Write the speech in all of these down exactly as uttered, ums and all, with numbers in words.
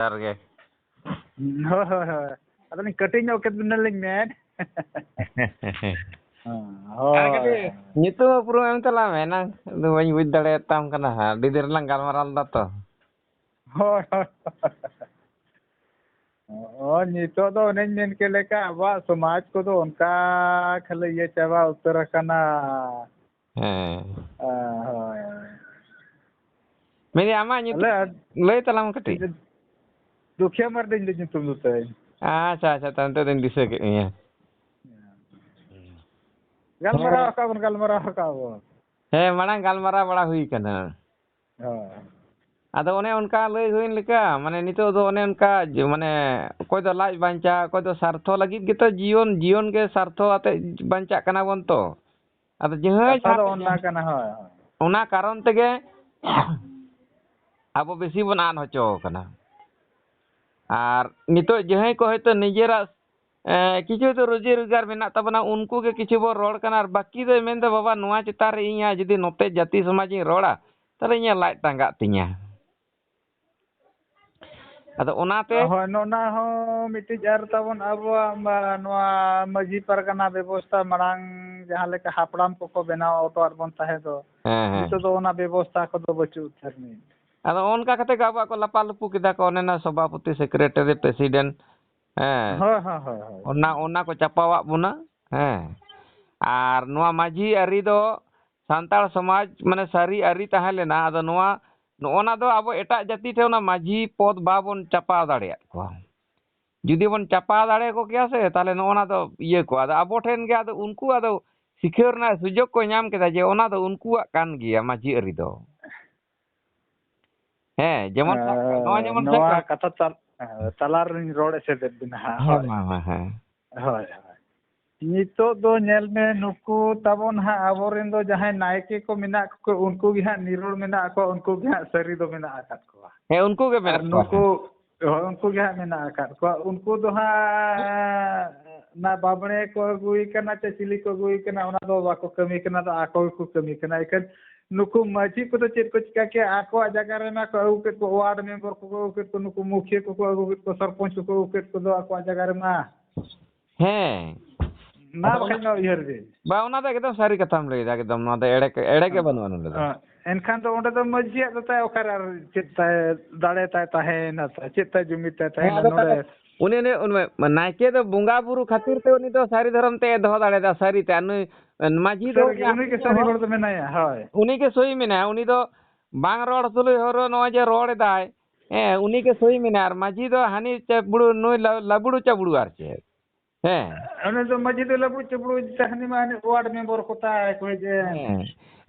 ᱡᱚᱦᱟᱨ ᱜᱮ᱾ ᱦᱳᱭ, ᱦᱳᱭ, ᱦᱳᱭ᱾ ᱟᱫᱚᱞᱤᱧ ᱠᱟᱹᱴᱤᱡ ᱧᱚᱜ ᱠᱮᱫ ᱵᱤᱱᱟᱞᱤᱧ ᱢᱮᱫ᱾ ᱦᱮᱸ, ᱦᱳᱭ᱾ ᱟᱨ ᱠᱟᱹᱴᱤᱡ ᱧᱩᱛᱩᱢ ᱩᱯᱨᱩᱢ ᱮᱢ ᱛᱟᱞᱟᱝ ᱢᱮ, ᱮᱱᱟᱝ ᱫᱚ ᱵᱟᱹᱧ ᱵᱩᱡᱽ ᱫᱟᱲᱮᱭᱟᱛᱟᱢ ᱠᱟᱱᱟ ᱦᱟᱸᱜ, ᱟᱹᱰᱤ ᱫᱤᱱ ᱨᱮᱞᱟᱝ ᱜᱟᱞᱢᱟᱨᱟᱣ ᱞᱮᱫᱟ ᱛᱚ᱾ ᱦᱳᱭ, ᱦᱳᱭ᱾ ᱱᱚᱜᱼᱚᱭ ᱱᱤᱛᱚᱜ ᱫᱚ ᱚᱱᱮᱧ ᱢᱮᱱ ᱠᱮᱫ ᱞᱮᱠᱟ, ᱟᱵᱚᱣᱟᱜ ᱥᱚᱢᱟᱡᱽ ᱠᱚᱫᱚ ᱚᱱᱠᱟ ᱠᱷᱟᱹᱞᱤ ᱤᱭᱟᱹ ᱪᱟᱵᱟ ᱩᱛᱟᱹᱨ ᱟᱠᱟᱱᱟ᱾ ᱦᱮᱸ᱾ ᱦᱳᱭ, ᱦᱳᱭ᱾ ᱢᱮᱱᱫᱟᱹᱧ, ᱟᱢᱟᱜ ᱧᱩᱛᱩᱢ ᱟᱞᱮ ᱞᱟᱹᱭ ᱛᱟᱞᱟᱝ ᱢᱮ ᱠᱟᱹᱴᱤᱡ᱾ ᱫᱩᱠᱷᱤᱭᱟᱹ ᱢᱟᱨᱰᱤ ᱤᱧ ᱫᱚ ᱧᱩᱛᱩᱢ ᱫᱚ ᱛᱟᱹᱧ᱾ ᱟᱪᱪᱷᱟ, ᱟᱪᱪᱷᱟ, ᱛᱚ ᱱᱤᱛᱚᱜ ᱫᱚᱧ ᱫᱤᱥᱟᱹ ᱠᱮᱫ ᱢᱮᱭᱟ᱾ ᱜᱟᱞᱢᱟᱨᱟᱣ ᱦᱮᱸ᱾ ᱟᱠᱟᱫ ᱵᱚᱱ, ᱜᱟᱞᱢᱟᱨᱟᱣ ᱟᱠᱟᱫ ᱵᱚᱱ᱾ ᱦᱮᱸ, ᱢᱟᱲᱟᱝ ᱜᱟᱞᱢᱟᱨᱟᱣ ᱵᱟᱲᱟ ᱦᱩᱭ ᱠᱟᱱᱟ᱾ ᱦᱳᱭ᱾ ᱟᱫᱚ ᱚᱱᱮ ᱚᱱᱠᱟ ᱞᱟᱹᱭ ᱦᱩᱭᱮᱱ ᱞᱮᱠᱟ, ᱢᱟᱱᱮ ᱱᱤᱛᱚᱜ ᱫᱚ ᱚᱱᱮ ᱚᱱᱠᱟ ᱡᱮ, ᱢᱟᱱᱮ ᱚᱠᱚᱭ ᱫᱚ ᱞᱟᱡ ᱵᱟᱧᱪᱟᱣ, ᱚᱠᱚᱭ ᱫᱚ ᱥᱟᱨᱛᱷᱚ ᱞᱟᱹᱜᱤᱫ ᱜᱮᱛᱚ ᱡᱤᱭᱚᱱ, ᱡᱤᱭᱚᱱ ᱜᱮ ᱥᱟᱨᱛᱷᱚ ᱟᱛᱮ ᱵᱟᱧᱪᱟᱜ ᱠᱟᱱᱟ ᱵᱚᱱ ᱛᱚ᱾ ᱟᱫᱚ ᱡᱟᱦᱟᱸᱭ ᱠᱟᱛᱷᱟ ᱫᱚ ᱥᱟᱨᱛᱷᱚ ᱚᱱᱟ ᱠᱟᱱᱟ, ᱦᱳᱭ, ᱦᱳᱭ᱾ ᱚᱱᱟ ᱠᱟᱨᱚᱱ ᱛᱮᱜᱮ ᱟᱵᱚ ᱵᱮᱥᱤ ᱵᱚᱱ ᱟᱫ ᱦᱚᱪᱚ ᱠᱟᱱᱟ᱾ ᱟᱨ ᱱᱤᱛᱚᱜ ᱡᱟᱦᱟᱸᱭ ᱠᱚ ᱦᱚᱭᱛᱳ ᱱᱤᱡᱮᱨᱟᱜ, ᱮ, ᱠᱤᱪᱷᱩ ᱫᱚ ᱨᱩᱡᱤ ᱨᱳᱡᱽᱜᱟᱨ ᱢᱮᱱᱟᱜ ᱛᱟᱵᱚᱱᱟ, ᱩᱱᱠᱩ ᱜᱮ ᱠᱤᱪᱷᱩ ᱵᱚᱱ ᱨᱚᱲ ᱠᱟᱱᱟ, ᱟᱨ ᱵᱟᱹᱠᱤ ᱫᱚᱭ ᱢᱮᱱᱫᱟ, "ᱵᱟᱵᱟ, ᱱᱚᱣᱟ ᱪᱮᱛᱟᱱ ᱨᱮ ᱤᱧ ᱦᱟᱸᱜ ᱡᱩᱫᱤ ᱱᱚᱛᱮ ᱡᱟᱹᱛᱤ ᱥᱚᱢᱟᱡᱽ ᱤᱧ ᱨᱚᱲᱟ, ᱛᱟᱦᱞᱮ ᱤᱧᱟᱹᱜ ᱞᱟᱡ ᱴᱟᱸᱜᱟᱜ ᱛᱤᱧᱟ᱾" ᱟᱫᱚ ᱚᱱᱟᱛᱮ ᱦᱳᱭ, ᱱᱚᱜᱼᱱᱟ ᱦᱚᱸ ᱢᱤᱫᱴᱤᱡ ᱟᱨ ᱛᱟᱵᱚᱱ ᱟᱵᱚᱣᱟᱜ ᱢᱟ, ᱱᱚᱣᱟ ᱢᱟᱹᱡᱷᱤ ᱯᱟᱨᱜᱟᱱᱟ ᱵᱮᱵᱚᱥᱛᱷᱟ ᱢᱟᱲᱟᱝ ᱡᱟᱦᱟᱸ ᱞᱮᱠᱟ ᱦᱟᱯᱲᱟᱢ ᱠᱚᱠᱚ ᱵᱮᱱᱟᱣ ᱦᱚᱴᱚᱣᱟᱫ ᱵᱚᱱ ᱛᱟᱦᱮᱸ ᱫᱚ, ᱦᱮᱸ, ᱦᱮᱸ᱾ ᱱᱤᱛᱚᱜ ᱫᱚ ᱚᱱᱟ ᱵᱮᱵᱚᱥᱛᱷᱟ ᱠᱚᱫᱚ ᱵᱟᱹᱪᱩᱜ ᱩᱛᱟᱹᱨ ᱱᱤᱡ᱾ ᱟᱫᱚ ᱚᱱᱠᱟ ᱠᱟᱛᱮ ᱜᱮ ᱟᱵᱚᱣᱟᱜ ᱠᱚ ᱞᱟᱯᱟᱞᱩᱯᱩ ᱠᱮᱫᱟ ᱠᱚ, ᱚᱱᱮ ᱚᱱᱟ ᱥᱚᱵᱷᱟᱯᱚᱛᱤ, ᱥᱮᱠᱨᱮᱴᱟᱨᱤ, ᱯᱨᱮᱥᱤᱰᱮᱱᱴ, ᱦᱮᱸ᱾ ᱦᱳᱭ, ᱦᱳᱭ, ᱦᱳᱭ, ᱦᱳᱭ᱾ ᱚᱱᱟ, ᱚᱱᱟ ᱠᱚ ᱪᱟᱯᱟᱣᱟᱜ ᱵᱚᱱᱟ, ᱦᱮᱸ᱾ ᱟᱨ ᱱᱚᱣᱟ ᱢᱟᱹᱡᱷᱤ ᱟᱹᱨᱤ ᱫᱚ ᱥᱟᱱᱛᱟᱲ ᱥᱚᱢᱟᱡᱽ, ᱢᱟᱱᱮ ᱥᱟᱹᱨᱤ ᱟᱹᱨᱤ ᱛᱟᱦᱮᱸ ᱞᱮᱱᱟ᱾ ᱟᱫᱚ ᱱᱚᱣᱟ, ᱱᱚᱜᱼᱚ ᱱᱟ ᱫᱚ ᱟᱵᱚ ᱮᱴᱟᱜ ᱡᱟᱹᱛᱤ ᱴᱷᱮᱱ ᱚᱱᱟ ᱢᱟᱹᱡᱷᱤ ᱯᱚᱫᱽ ᱵᱟᱵᱚᱱ ᱪᱟᱯᱟᱣ ᱫᱟᱲᱮᱭᱟᱜ ᱠᱚᱣᱟ᱾ ᱡᱩᱫᱤ ᱵᱚᱱ ᱪᱟᱯᱟᱣ ᱫᱟᱲᱮᱭᱟᱠᱚ ᱠᱮᱭᱟ ᱥᱮ, ᱛᱟᱦᱞᱮ ᱱᱚᱜᱼᱚ ᱱᱟ ᱫᱚ ᱤᱭᱟᱹ ᱠᱚᱣᱟ᱾ ᱟᱫᱚ ᱟᱵᱚ ᱴᱷᱮᱱ ᱜᱮ ᱟᱫᱚ ᱩᱱᱠᱩ ᱟᱫᱚ ᱥᱤᱠᱷᱟᱹᱣ ᱨᱮᱱᱟᱜ ᱥᱩᱡᱳᱜᱽ ᱠᱚ ᱧᱟᱢ ᱠᱮᱫᱟ ᱡᱮ ᱚᱱᱟ ᱫᱚ ᱩᱱᱠᱩᱣᱟᱜ ᱠᱟᱱ ᱜᱮᱭᱟ ᱢᱟᱹᱡᱷᱤ ᱟᱹᱨᱤ ᱫᱚ᱾ ᱦᱮᱸ, ᱡᱮᱢᱚᱱ ᱥᱟᱵ ᱠᱟᱜ, ᱱᱚᱣᱟ ᱡᱮᱢᱚᱱ ᱥᱟᱵ ᱱᱚᱣᱟ ᱠᱟᱜ᱾ ᱠᱟᱛᱷᱟ ᱛᱟᱞ-, ᱛᱟᱞᱟ ᱨᱮᱞᱤᱧ ᱨᱚᱲ ᱮᱥᱮᱫᱮᱫ ᱵᱮᱱᱟ ᱦᱟᱸᱜ᱾ ᱦᱮᱸ, ᱦᱳᱭ᱾ ᱦᱮᱸ, ᱦᱮᱸ, ᱦᱮᱸ᱾ ᱦᱳᱭ, ᱦᱳᱭ᱾ ᱱᱤᱛᱚᱜ ᱫᱚ ᱧᱮᱞ ᱢᱮ, ᱱᱩᱠᱩ ᱛᱟᱵᱚᱱ ᱦᱟᱸᱜ ᱟᱵᱚᱨᱮᱱ ᱫᱚ ᱡᱟᱦᱟᱸᱭ ᱱᱟᱭᱠᱮ ᱠᱚ ᱢᱮᱱᱟᱜ ᱠᱚ, ᱩᱱᱠᱩ ᱜᱮ ᱦᱟᱸᱜ ᱱᱤᱨᱚᱲ ᱢᱮᱱᱟᱜ ᱠᱚᱣᱟ, ᱩᱱᱠᱩ ᱜᱮ ᱦᱟᱸᱜ ᱥᱟᱹᱨᱤ ᱫᱚ ᱢᱮᱱᱟᱜ ᱟᱠᱟᱫ ᱠᱚᱣᱟ᱾ ᱦᱮᱸ, ᱩᱱᱠᱩ ᱜᱮ ᱟᱨ ᱢᱮᱱᱟᱜ ᱠᱚᱣᱟ᱾ ᱱᱩᱠᱩ, ᱦᱳᱭ, ᱩᱱᱠᱩ ᱜᱮ ᱦᱟᱸᱜ ᱢᱮᱱᱟᱜ ᱟᱠᱟᱫ ᱠᱚᱣᱟ᱾ ᱩᱱᱠᱩ ᱫᱚ ᱦᱟᱸᱜ ᱚᱱᱟ ᱵᱟᱵᱽᱲᱮ ᱠᱚ ᱟᱹᱜᱩᱭ ᱠᱟᱱᱟ ᱪᱮ ᱪᱤᱞᱤ ᱠᱚ ᱟᱹᱜᱩᱭ ᱠᱟᱱᱟ, ᱚᱱᱟ ᱫᱚ ᱵᱟᱠᱚ ᱠᱟᱹᱢᱤ ᱠᱟᱱᱟ, ᱫᱚ ᱟᱠᱚ ᱜᱮᱠᱚ ᱠᱟᱹᱢᱤ ᱠᱟᱱᱟ᱾ ᱮᱱᱠᱷᱟᱱ ᱱᱩᱠᱩ ᱢᱟᱹᱡᱷᱤ ᱠᱚᱫᱚ ᱪᱮᱫ ᱠᱚ ᱪᱤᱠᱟ ᱠᱮᱜᱼᱟ? ᱟᱠᱚᱣᱟᱜ ᱡᱟᱭᱜᱟ ᱨᱮᱢᱟ ᱠᱚ ᱟᱹᱜᱩ ᱠᱮᱫ ᱠᱚ, ᱣᱟᱨᱰ ᱢᱮᱢᱵᱟᱨ ᱠᱚᱠᱚ ᱟᱹᱜᱩ ᱠᱮᱫ ᱠᱚ, ᱱᱩᱠᱩ ᱢᱩᱠᱷᱤᱭᱟᱹ ᱠᱚᱠᱚ ᱟᱹᱜᱩ ᱠᱮᱫ ᱠᱚ, ᱥᱚᱨᱯᱚᱧᱪ ᱠᱚᱠᱚ ᱟᱹᱜᱩ ᱠᱮᱫ ᱠᱚᱫᱚ ᱟᱠᱚᱣᱟᱜ ᱡᱟᱭᱜᱟ ᱨᱮᱢᱟ᱾ ᱦᱮᱸ᱾ ᱚᱱᱟ ᱟᱫᱚ ᱵᱟᱠᱷᱟᱱ ᱚᱱᱟ ᱫᱚ ᱩᱭᱦᱟᱹᱨ ᱵᱤᱱ᱾ ᱵᱟ, ᱚᱱᱟ ᱫᱚ ᱮᱠᱫᱚᱢ ᱥᱟᱹᱨᱤ ᱠᱟᱛᱷᱟᱢ ᱞᱟᱹᱭᱫᱟ, ᱮᱠᱫᱚᱢ᱾ ᱱᱚᱣᱟ ᱫᱚ ᱮᱲᱮ, ᱮᱲᱮ ᱜᱮ ᱦᱮᱸ᱾ ᱵᱟᱹᱱᱩᱜᱼᱟ ᱱᱚᱰᱮ ᱫᱚ᱾ ᱦᱮᱸ᱾ ᱮᱱᱠᱷᱟᱱ ᱫᱚ ᱚᱸᱰᱮ ᱫᱚ ᱢᱟᱹᱡᱷᱤᱭᱟᱜ ᱫᱚ ᱛᱟᱭ ᱚᱠᱟᱨᱮ ᱟᱨ ᱪᱮᱫ ᱛᱟᱭ ᱫᱟᱲᱮ ᱛᱟᱭ ᱛᱟᱦᱮᱸᱭᱮᱱᱟ ᱛᱟᱭ? ᱪᱮᱫ ᱛᱟᱭ ᱡᱩᱢᱤ ᱛᱟᱭ ᱦᱮᱸ, ᱛᱟᱦᱮᱸᱭᱮᱱᱟ ᱟᱫᱚ ᱱᱚᱰᱮ? ᱛᱟᱦᱚᱞᱮ ᱩᱱᱤ, ᱩᱱᱤ, ᱩᱱᱤ ᱱᱟᱭᱠᱮ ᱫᱚ ᱵᱚᱸᱜᱟ ᱵᱩᱨᱩ ᱠᱷᱟᱹᱛᱤᱨ ᱛᱮ ᱩᱱᱤ ᱫᱚ ᱥᱟᱹᱨᱤ ᱫᱷᱚᱨᱚᱢ ᱛᱮ ᱫᱚᱦᱚ ᱫᱟᱲᱮᱭᱟᱫᱟ, ᱥᱟᱹᱨᱤ ᱛᱮ᱾ ᱟᱨ ᱱᱩᱭ ᱢᱟᱹᱡᱷᱤ ᱫᱚ ᱥᱟᱹᱨᱤ ᱜᱮ, ᱩᱱᱤ ᱜᱮ ᱥᱟᱹᱨᱤ ᱦᱚᱲ ᱫᱚ ᱢᱮᱱᱟᱭᱟ, ᱦᱳᱭ᱾ ᱩᱱᱤ ᱜᱮ ᱥᱳᱭ ᱢᱮᱱᱟᱭᱟ, ᱩᱱᱤ ᱫᱚ ᱵᱟᱝ ᱨᱚᱲ ᱛᱩᱞᱩᱡ ᱦᱚᱨᱚ ᱱᱚᱜᱼᱚᱭ ᱡᱮ ᱨᱚᱲ ᱮᱫᱟᱭ, ᱦᱮᱸ, ᱩᱱᱤ ᱜᱮ ᱥᱳᱭ ᱢᱮᱱᱟᱭᱟ᱾ ᱟᱨ ᱢᱟᱹᱡᱷᱤ ᱫᱚ ᱦᱟᱹᱱᱤ ᱪᱟᱹᱵᱲᱩ, ᱱᱩᱭ ᱞᱟ-, ᱞᱟᱵᱲᱩ ᱪᱟᱹᱵᱲᱩ ᱟᱨ ᱪᱮᱫ᱾ ᱦᱮᱸ᱾ ᱩᱱᱤ ᱫᱚ ᱢᱟᱹᱡᱷᱤ ᱫᱚ ᱞᱟᱵᱲᱩ ᱪᱟᱹᱵᱲᱩ ᱛᱟᱦᱮᱱ ᱢᱟ, ᱦᱟᱹᱱᱤ ᱣᱟᱨᱰ ᱢᱮᱢᱵᱟᱨ ᱠᱚ ᱛᱟᱭ ᱠᱚ ᱦᱮᱡ ᱮᱱ᱾ ᱦᱮᱸ᱾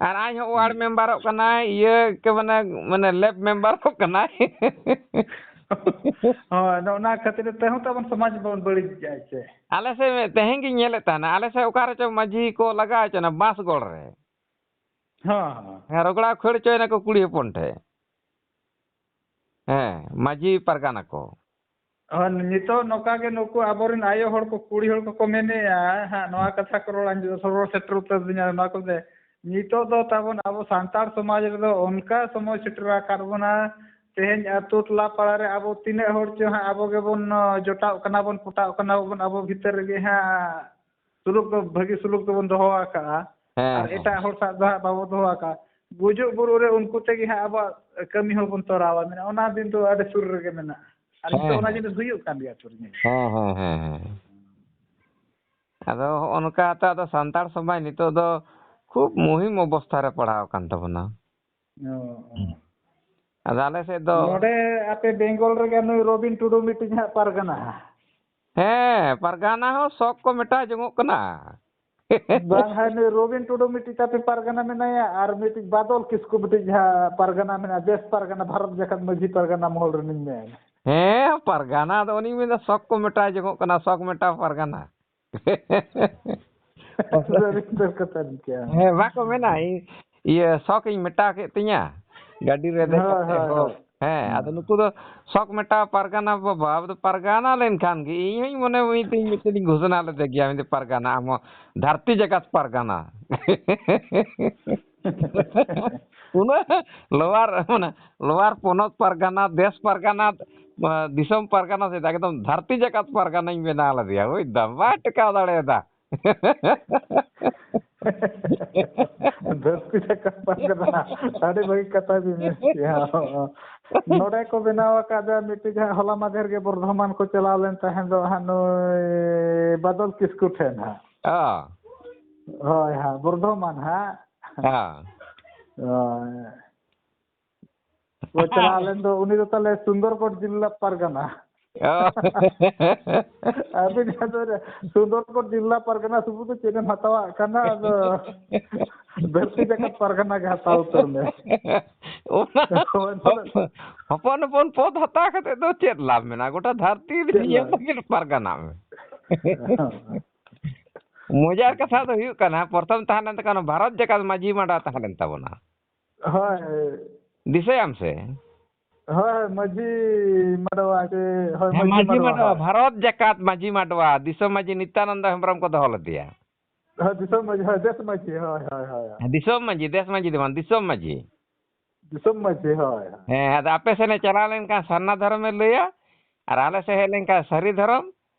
ᱟᱨ ᱟᱡ ᱦᱚᱸ ᱣᱟᱨᱰ ᱢᱮᱢᱵᱟᱨᱚᱜ ᱠᱟᱱᱟᱭ, ᱤᱭᱟᱹ ᱠᱮ ᱢᱟᱱᱮ, ᱢᱟᱱᱮ ᱞᱮᱵ ᱢᱮᱢᱵᱟᱨᱚᱜ ᱠᱟᱱᱟᱭ᱾ ᱦᱳᱭ, ᱱᱚᱜᱼᱚ ᱱᱟ ᱠᱷᱟᱹᱛᱤᱨ ᱛᱮᱦᱚᱸ ᱛᱟᱵᱚᱱ ᱥᱚᱢᱟᱡᱽ ᱵᱚᱱ ᱵᱟᱹᱲᱤᱡ ᱮᱫᱟ ᱥᱮ᱾ ᱟᱞᱮ ᱥᱮᱫ ᱛᱮᱦᱮᱧ ᱜᱤᱧ ᱧᱮᱞᱮᱫ ᱛᱟᱦᱮᱱᱟ, ᱟᱞᱮ ᱥᱮᱫ ᱚᱠᱟ ᱨᱮᱪᱚ ᱢᱟᱹᱡᱷᱤ ᱠᱚ ᱞᱟᱜᱟᱣ ᱦᱚᱪᱚ ᱮᱱᱟ ᱵᱟᱸᱥᱜᱚᱲ ᱨᱮ᱾ ᱦᱚᱸ, ᱦᱚᱸ᱾ ᱦᱮᱸ, ᱨᱚᱜᱽᱲᱟ ᱠᱷᱟᱹᱲ ᱦᱚᱪᱚᱭᱮᱱᱟ ᱠᱚ ᱠᱩᱲᱤ ᱦᱚᱯᱚᱱ ᱴᱷᱮᱱ᱾ ᱦᱮᱸ, ᱢᱟᱹᱡᱷᱤ ᱯᱟᱨᱜᱟᱱᱟ ᱠᱚ᱾ ᱦᱚᱸ, ᱱᱤᱛᱚᱜ ᱱᱚᱝᱠᱟ ᱜᱮ ᱱᱩᱠᱩ ᱟᱵᱚᱨᱮᱱ ᱟᱭᱳ ᱦᱚᱲ ᱠᱚ, ᱠᱩᱲᱤ ᱦᱚᱲ ᱠᱚᱠᱚ ᱢᱮᱱᱮᱜᱼᱟ ᱦᱟᱸᱜ, ᱱᱚᱣᱟ ᱠᱟᱛᱷᱟ ᱠᱚ ᱨᱚᱲ ᱟᱸᱡᱚᱢ, ᱨᱚᱲ ᱥᱮᱴᱮᱨ ᱩᱛᱟᱹᱨ ᱫᱤᱧᱟ ᱱᱚᱣᱟ ᱠᱚᱛᱮ᱾ ᱱᱤᱛᱚᱜ ᱫᱚ ᱛᱟᱵᱚᱱ ᱟᱵᱚ ᱥᱟᱱᱛᱟᱲ ᱥᱚᱢᱟᱡᱽ ᱨᱮᱫᱚ ᱚᱱᱠᱟ ᱥᱚᱢᱚᱭ ᱥᱮᱴᱮᱨ ᱟᱠᱟᱫ ᱵᱚᱱᱟ, ᱛᱮᱦᱮᱧ ᱟᱹᱛᱩ ᱴᱚᱞᱟ ᱯᱟᱲᱟ ᱨᱮ ᱟᱵᱚ ᱛᱤᱱᱟᱹᱜ ᱦᱚᱲ ᱪᱚ ᱦᱟᱸᱜ ᱟᱵᱚ ᱜᱮᱵᱚᱱ, ᱚ, ᱡᱚᱴᱟᱣ ᱠᱟᱱᱟ ᱵᱚᱱ, ᱯᱚᱴᱟᱣ ᱠᱟᱱᱟ ᱵᱚᱱ, ᱟᱵᱚ ᱵᱷᱤᱛᱟᱹᱨ ᱨᱮᱜᱮ ᱦᱟᱸᱜ ᱥᱩᱞᱩᱠ ᱫᱚ, ᱵᱷᱟᱹᱜᱤ ᱥᱩᱞᱩᱠ ᱫᱚᱵᱚᱱ ᱫᱚᱦᱚ ᱟᱠᱟᱜᱼᱟ᱾ ᱦᱮᱸ, ᱟᱨ ᱦᱮᱸ᱾ ᱮᱴᱟᱜ ᱦᱚᱲ ᱥᱟᱶ ᱫᱚ ᱦᱟᱸᱜ ᱵᱟᱵᱚ ᱫᱚᱦᱚ ᱟᱠᱟᱜᱼᱟ᱾ ᱜᱩᱡᱩᱜ ᱵᱩᱨᱩᱜ ᱨᱮ ᱩᱱᱠᱩ ᱛᱮᱜᱮ ᱦᱟᱸᱜ ᱟᱵᱚᱣᱟᱜ ᱠᱟᱹᱢᱤ ᱦᱚᱸᱵᱚᱱ ᱛᱚᱨᱟᱣᱟ, ᱢᱮᱱᱟ ᱚᱱᱟ ᱫᱤᱱ ᱫᱚ ᱟᱹᱰᱤ ᱥᱩᱨ ᱨᱮᱜᱮ ᱢᱮᱱᱟᱜᱼᱟ᱾ ᱟᱨ ᱱᱤᱛᱚᱜ ᱦᱮᱸ, ᱚᱱᱟ ᱦᱮᱸ᱾ ᱡᱤᱱᱤᱥ ᱦᱩᱭᱩᱜ ᱠᱟᱱ ᱜᱮᱭᱟ ᱟᱹᱛᱩ ᱨᱮ ᱧᱮᱞ᱾ ᱦᱮᱸ, ᱦᱮᱸ, ᱦᱮᱸ, ᱦᱮᱸ᱾ ᱟᱫᱚ ᱦᱚᱸᱜᱼᱚ ᱱᱚᱝᱠᱟ ᱛᱚ, ᱟᱫᱚ ᱥᱟᱱᱛᱟᱲ ᱥᱚᱢᱟᱡᱽ ᱱᱤᱛᱚᱜ ᱫᱚ ᱠᱷᱩᱵ ᱢᱩᱦᱤᱢ ᱚᱵᱚᱥᱛᱷᱟ ᱨᱮ ᱯᱟᱲᱟᱣ ᱟᱠᱟᱱ ᱛᱟᱵᱚᱱᱟ᱾ ᱚ, ᱚ᱾ ᱟᱫᱚ ᱟᱞᱮ ᱥᱮᱫ ᱫᱚ ᱱᱚᱰᱮ ᱟᱯᱮ ᱵᱮᱝᱜᱚᱞ ᱨᱮᱜᱮ ᱱᱩᱭ ᱨᱚᱵᱤᱱ ᱴᱩᱰᱩ ᱢᱤᱫᱴᱤᱡ ᱦᱟᱸᱜ ᱯᱟᱨᱜᱟᱱᱟ᱾ ᱦᱮᱸ, ᱯᱟᱨᱜᱟᱱᱟ ᱦᱚᱸ ᱥᱚᱠ ᱠᱚ ᱢᱮᱴᱟᱣ ᱡᱚᱝᱚᱜ ᱠᱟᱱᱟ᱾ ᱵᱟᱝ, ᱦᱟᱭ, ᱱᱩᱭ ᱨᱚᱵᱤᱱ ᱴᱩᱰᱩ ᱢᱤᱫᱴᱤᱡ ᱛᱟᱯᱮ ᱯᱟᱨᱜᱟᱱᱟ ᱢᱮᱱᱟᱭᱟ, ᱟᱨ ᱢᱤᱫᱴᱤᱡ ᱵᱟᱫᱚᱞ ᱠᱤᱥᱠᱩ ᱢᱤᱫᱴᱤᱡ ᱡᱟᱦᱟᱸ ᱯᱟᱨᱜᱟᱱᱟ ᱢᱮᱱᱟᱭᱟ, ᱵᱮᱥ ᱯᱟᱨᱜᱟᱱᱟ, ᱵᱷᱟᱨᱚᱛ ᱡᱟᱠᱟᱛ ᱢᱟᱹᱡᱷᱤ ᱯᱟᱨᱜᱟᱱᱟ ᱢᱚᱦᱚᱞ ᱨᱤᱱᱤᱡ ᱢᱮᱱᱟᱭᱟ᱾ ᱦᱮᱸ, ᱯᱟᱨᱜᱟᱱᱟ ᱫᱚ ᱩᱱᱤ ᱢᱮᱱᱫᱟ ᱥᱚᱠ ᱠᱚ ᱢᱮᱴᱟᱣ ᱡᱚᱝᱚᱜ ᱠᱟᱱᱟ, ᱥᱚᱠ ᱢᱮᱴᱟᱣ ᱯᱟᱨᱜᱟᱱᱟ᱾ ᱥᱟᱹᱨᱤ ᱩᱛᱟᱹᱨ ᱠᱟᱛᱷᱟ ᱜᱮ᱾ ᱦᱮᱸ, ᱵᱟᱠᱚ ᱢᱮᱱᱟ, ᱤ-, ᱤᱭᱟᱹ, ᱥᱚᱠ ᱤᱧ ᱢᱮᱴᱟᱣ ᱠᱮᱫ ᱛᱤᱧᱟ, ᱜᱟᱹᱰᱤ ᱨᱮ ᱫᱮᱡ ᱦᱳᱭ, ᱠᱟᱛᱮ ᱦᱳᱭ, ᱦᱚᱸ᱾ ᱦᱳᱭ᱾ ᱦᱮᱸ, ᱟᱫᱚ ᱱᱩᱠᱩ ᱫᱚ ᱥᱚᱠ ᱢᱮᱴᱟᱣ ᱯᱟᱨᱜᱟᱱᱟ ᱵᱟᱵᱟ, ᱟᱵᱚ ᱫᱚ ᱯᱟᱨᱜᱟᱱᱟ ᱞᱮᱱᱠᱷᱟᱱ ᱜᱮ, ᱤᱧ ᱦᱚᱸᱧ ᱢᱚᱱᱮ, ᱢᱤᱫᱴᱮᱱ, ᱢᱤᱫᱴᱮᱱᱤᱧ ᱜᱷᱳᱥᱚᱱᱟ ᱞᱮᱫᱮ ᱜᱮᱭᱟ, ᱢᱮᱱᱫᱟ ᱯᱟᱨᱜᱟᱱᱟ, ᱟᱢ ᱦᱚᱸ ᱫᱷᱟᱹᱨᱛᱤ ᱡᱟᱠᱟᱛ ᱯᱟᱨᱜᱟᱱᱟ᱾ ᱩᱱᱟᱹᱜ ᱞᱳᱣᱟᱨ, ᱢᱟᱱᱮ ᱞᱳᱣᱟᱨ ᱯᱚᱱᱚᱛ ᱯᱟᱨᱜᱟᱱᱟ, ᱫᱮᱥ ᱯᱟᱨᱜᱟᱱᱟ, ᱫᱤᱥᱚᱢ ᱯᱟᱨᱜᱟᱱᱟ, ᱥᱮ ᱮᱠᱫᱚᱢ ᱫᱷᱟᱹᱨᱛᱤ ᱡᱟᱠᱟᱛ ᱯᱟᱨᱜᱟᱱᱟᱧ ᱵᱮᱱᱟᱣ ᱞᱮᱫᱮᱭᱟ, ᱵᱩᱡᱽ ᱫᱟᱢ, ᱵᱟᱭ ᱴᱮᱠᱟᱣ ᱫᱟᱲᱮᱭᱟᱫᱟ᱾ ᱫᱷᱟᱹᱨᱛᱤ ᱨᱮ ᱠᱟᱛᱷᱟ ᱠᱟᱱᱟ᱾ ᱟᱹᱰᱤ ᱵᱷᱟᱹᱜᱤ ᱠᱟᱛᱷᱟ ᱵᱤᱱ ᱢᱮᱱ ᱠᱮᱜᱼᱟ᱾ ᱱᱚᱰᱮ ᱠᱚ ᱵᱮᱱᱟᱣ ᱟᱠᱟᱫᱟ ᱢᱤᱫᱴᱤᱡ ᱦᱟᱸᱜ, ᱦᱚᱞᱟ ᱢᱟᱫᱷᱮᱨ ᱜᱮ ᱵᱚᱨᱫᱷᱚᱢᱟᱱ ᱠᱚ ᱪᱟᱞᱟᱣ ᱞᱮᱱ ᱛᱟᱦᱮᱸ ᱫᱚ ᱦᱟᱸᱜ, ᱱᱩᱭ ᱵᱟᱫᱚᱞ ᱠᱤᱥᱠᱩ ᱴᱷᱮᱱ ᱦᱟᱸᱜ᱾ ᱚ᱾ ᱦᱳᱭ ᱦᱟᱸᱜ, ᱵᱚᱨᱫᱷᱚᱢᱟᱱ ᱦᱟᱸᱜ᱾ ᱦᱮᱸ᱾ ᱦᱳᱭ᱾ ᱠᱚ ᱪᱟᱞᱟᱣ ᱞᱮᱱ ᱫᱚ, ᱩᱱᱤ ᱫᱚ ᱛᱟᱦᱞᱮ ᱥᱩᱱᱫᱚᱨᱜᱚᱲ ᱡᱤᱞᱟ ᱯᱟᱨᱜᱟᱱᱟ᱾ ᱚ᱾ ᱟᱹᱵᱤᱱ ᱟᱫᱚ ᱥᱩᱱᱫᱚᱨᱜᱚᱲ ᱡᱤᱞᱟ ᱯᱟᱨᱜᱟᱱᱟ ᱥᱩᱢᱩᱝ ᱫᱚ ᱪᱮᱫ ᱮᱢ ᱦᱟᱛᱟᱣᱟᱜ ᱠᱟᱱᱟ? ᱟᱫᱚ ᱫᱷᱟᱹᱨᱛᱤ ᱡᱟᱠᱟᱛ ᱯᱟᱨᱜᱟᱱᱟ ᱜᱮ ᱦᱟᱛᱟᱣ ᱩᱛᱟᱹᱨ ᱢᱮ᱾ ᱚᱱᱟ ᱦᱳᱭ, ᱛᱟᱦᱞᱮ ᱦᱚᱯᱚᱱ ᱦᱚᱯᱚᱱ ᱯᱚᱫ ᱦᱟᱛᱟᱣ ᱠᱟᱛᱮ ᱫᱚ ᱪᱮᱫ ᱞᱟᱵᱷ ᱢᱮᱱᱟᱜᱼᱟ? ᱜᱚᱴᱟ ᱫᱷᱟᱹᱨᱛᱤ ᱪᱮᱫ ᱱᱤᱭᱟᱹ ᱞᱟᱵᱷ? ᱞᱟᱹᱜᱤᱫ ᱯᱟᱨᱜᱟᱱᱟᱜ ᱢᱮ᱾ ᱢᱚᱡᱟᱨ ᱠᱟᱛᱷᱟ ᱫᱚ ᱦᱩᱭᱩᱜ ᱠᱟᱱᱟ, ᱯᱨᱚᱛᱷᱚᱢ ᱛᱟᱦᱮᱸ ᱞᱮᱱ ᱛᱟᱠᱚᱣᱟ, ᱵᱷᱟᱨᱚᱛ ᱡᱟᱠᱟᱛ ᱢᱟᱹᱡᱷᱤ ᱢᱟᱰᱣᱟ ᱛᱟᱦᱮᱸ ᱞᱮᱱ ᱛᱟᱵᱚᱱᱟ᱾ ᱦᱳᱭ᱾ ᱫᱤᱥᱟᱹᱭᱟᱢ ᱥᱮ? ᱦᱳᱭ, ᱦᱳᱭ, ᱢᱟᱹᱡᱷᱤ ᱢᱟᱰᱣᱟ ᱥᱮ, ᱦᱳᱭ, ᱦᱮᱸ, ᱢᱟᱹᱡᱷᱤ ᱢᱟᱹᱡᱷᱤ ᱢᱟᱰᱣᱟ, ᱢᱟᱰᱣᱟ, ᱦᱳᱭ᱾ ᱵᱷᱟᱨᱚᱛ ᱡᱟᱠᱟᱛ ᱢᱟᱹᱡᱷᱤ ᱢᱟᱰᱣᱟ, ᱫᱤᱥᱚᱢ ᱢᱟᱹᱡᱷᱤ ᱱᱤᱛᱭᱟᱱᱚᱱᱫᱚ ᱦᱮᱢᱵᱨᱚᱢ ᱠᱚ ᱫᱚᱦᱚ ᱞᱮᱫᱮᱭᱟ᱾ ᱦᱳᱭ, ᱫᱤᱥᱚᱢ ᱢᱟᱹᱡᱷᱤ, ᱦᱳᱭ, ᱫᱮᱥ ᱢᱟᱹᱡᱷᱤ, ᱦᱳᱭ, ᱦᱳᱭ, ᱦᱳᱭ, ᱦᱳᱭ᱾ ᱦᱮᱸ, ᱫᱤᱥᱚᱢ ᱢᱟᱹᱡᱷᱤ, ᱫᱮᱥ ᱢᱟᱹᱡᱷᱤ ᱫᱚ ᱵᱟᱝ, ᱫᱤᱥᱚᱢ ᱢᱟᱹᱡᱷᱤ᱾ ᱫᱤᱥᱚᱢ ᱢᱟᱹᱡᱷᱤ, ᱦᱳᱭ, ᱦᱳᱭ᱾ ᱦᱮᱸ, ᱟᱫᱚ ᱟᱯᱮ ᱥᱮᱱᱮ ᱪᱟᱞᱟᱣ ᱞᱮᱱᱠᱷᱟᱱ ᱥᱟᱨᱱᱟ ᱫᱷᱚᱨᱚᱢᱮ ᱞᱟᱹᱭᱟ, ᱟᱨ ᱟᱞᱮ ᱥᱮᱫ ᱦᱮᱡ ᱞᱮᱱᱠᱷᱟᱱ ᱥᱟᱹᱨᱤ ᱫᱷᱚᱨᱚᱢ,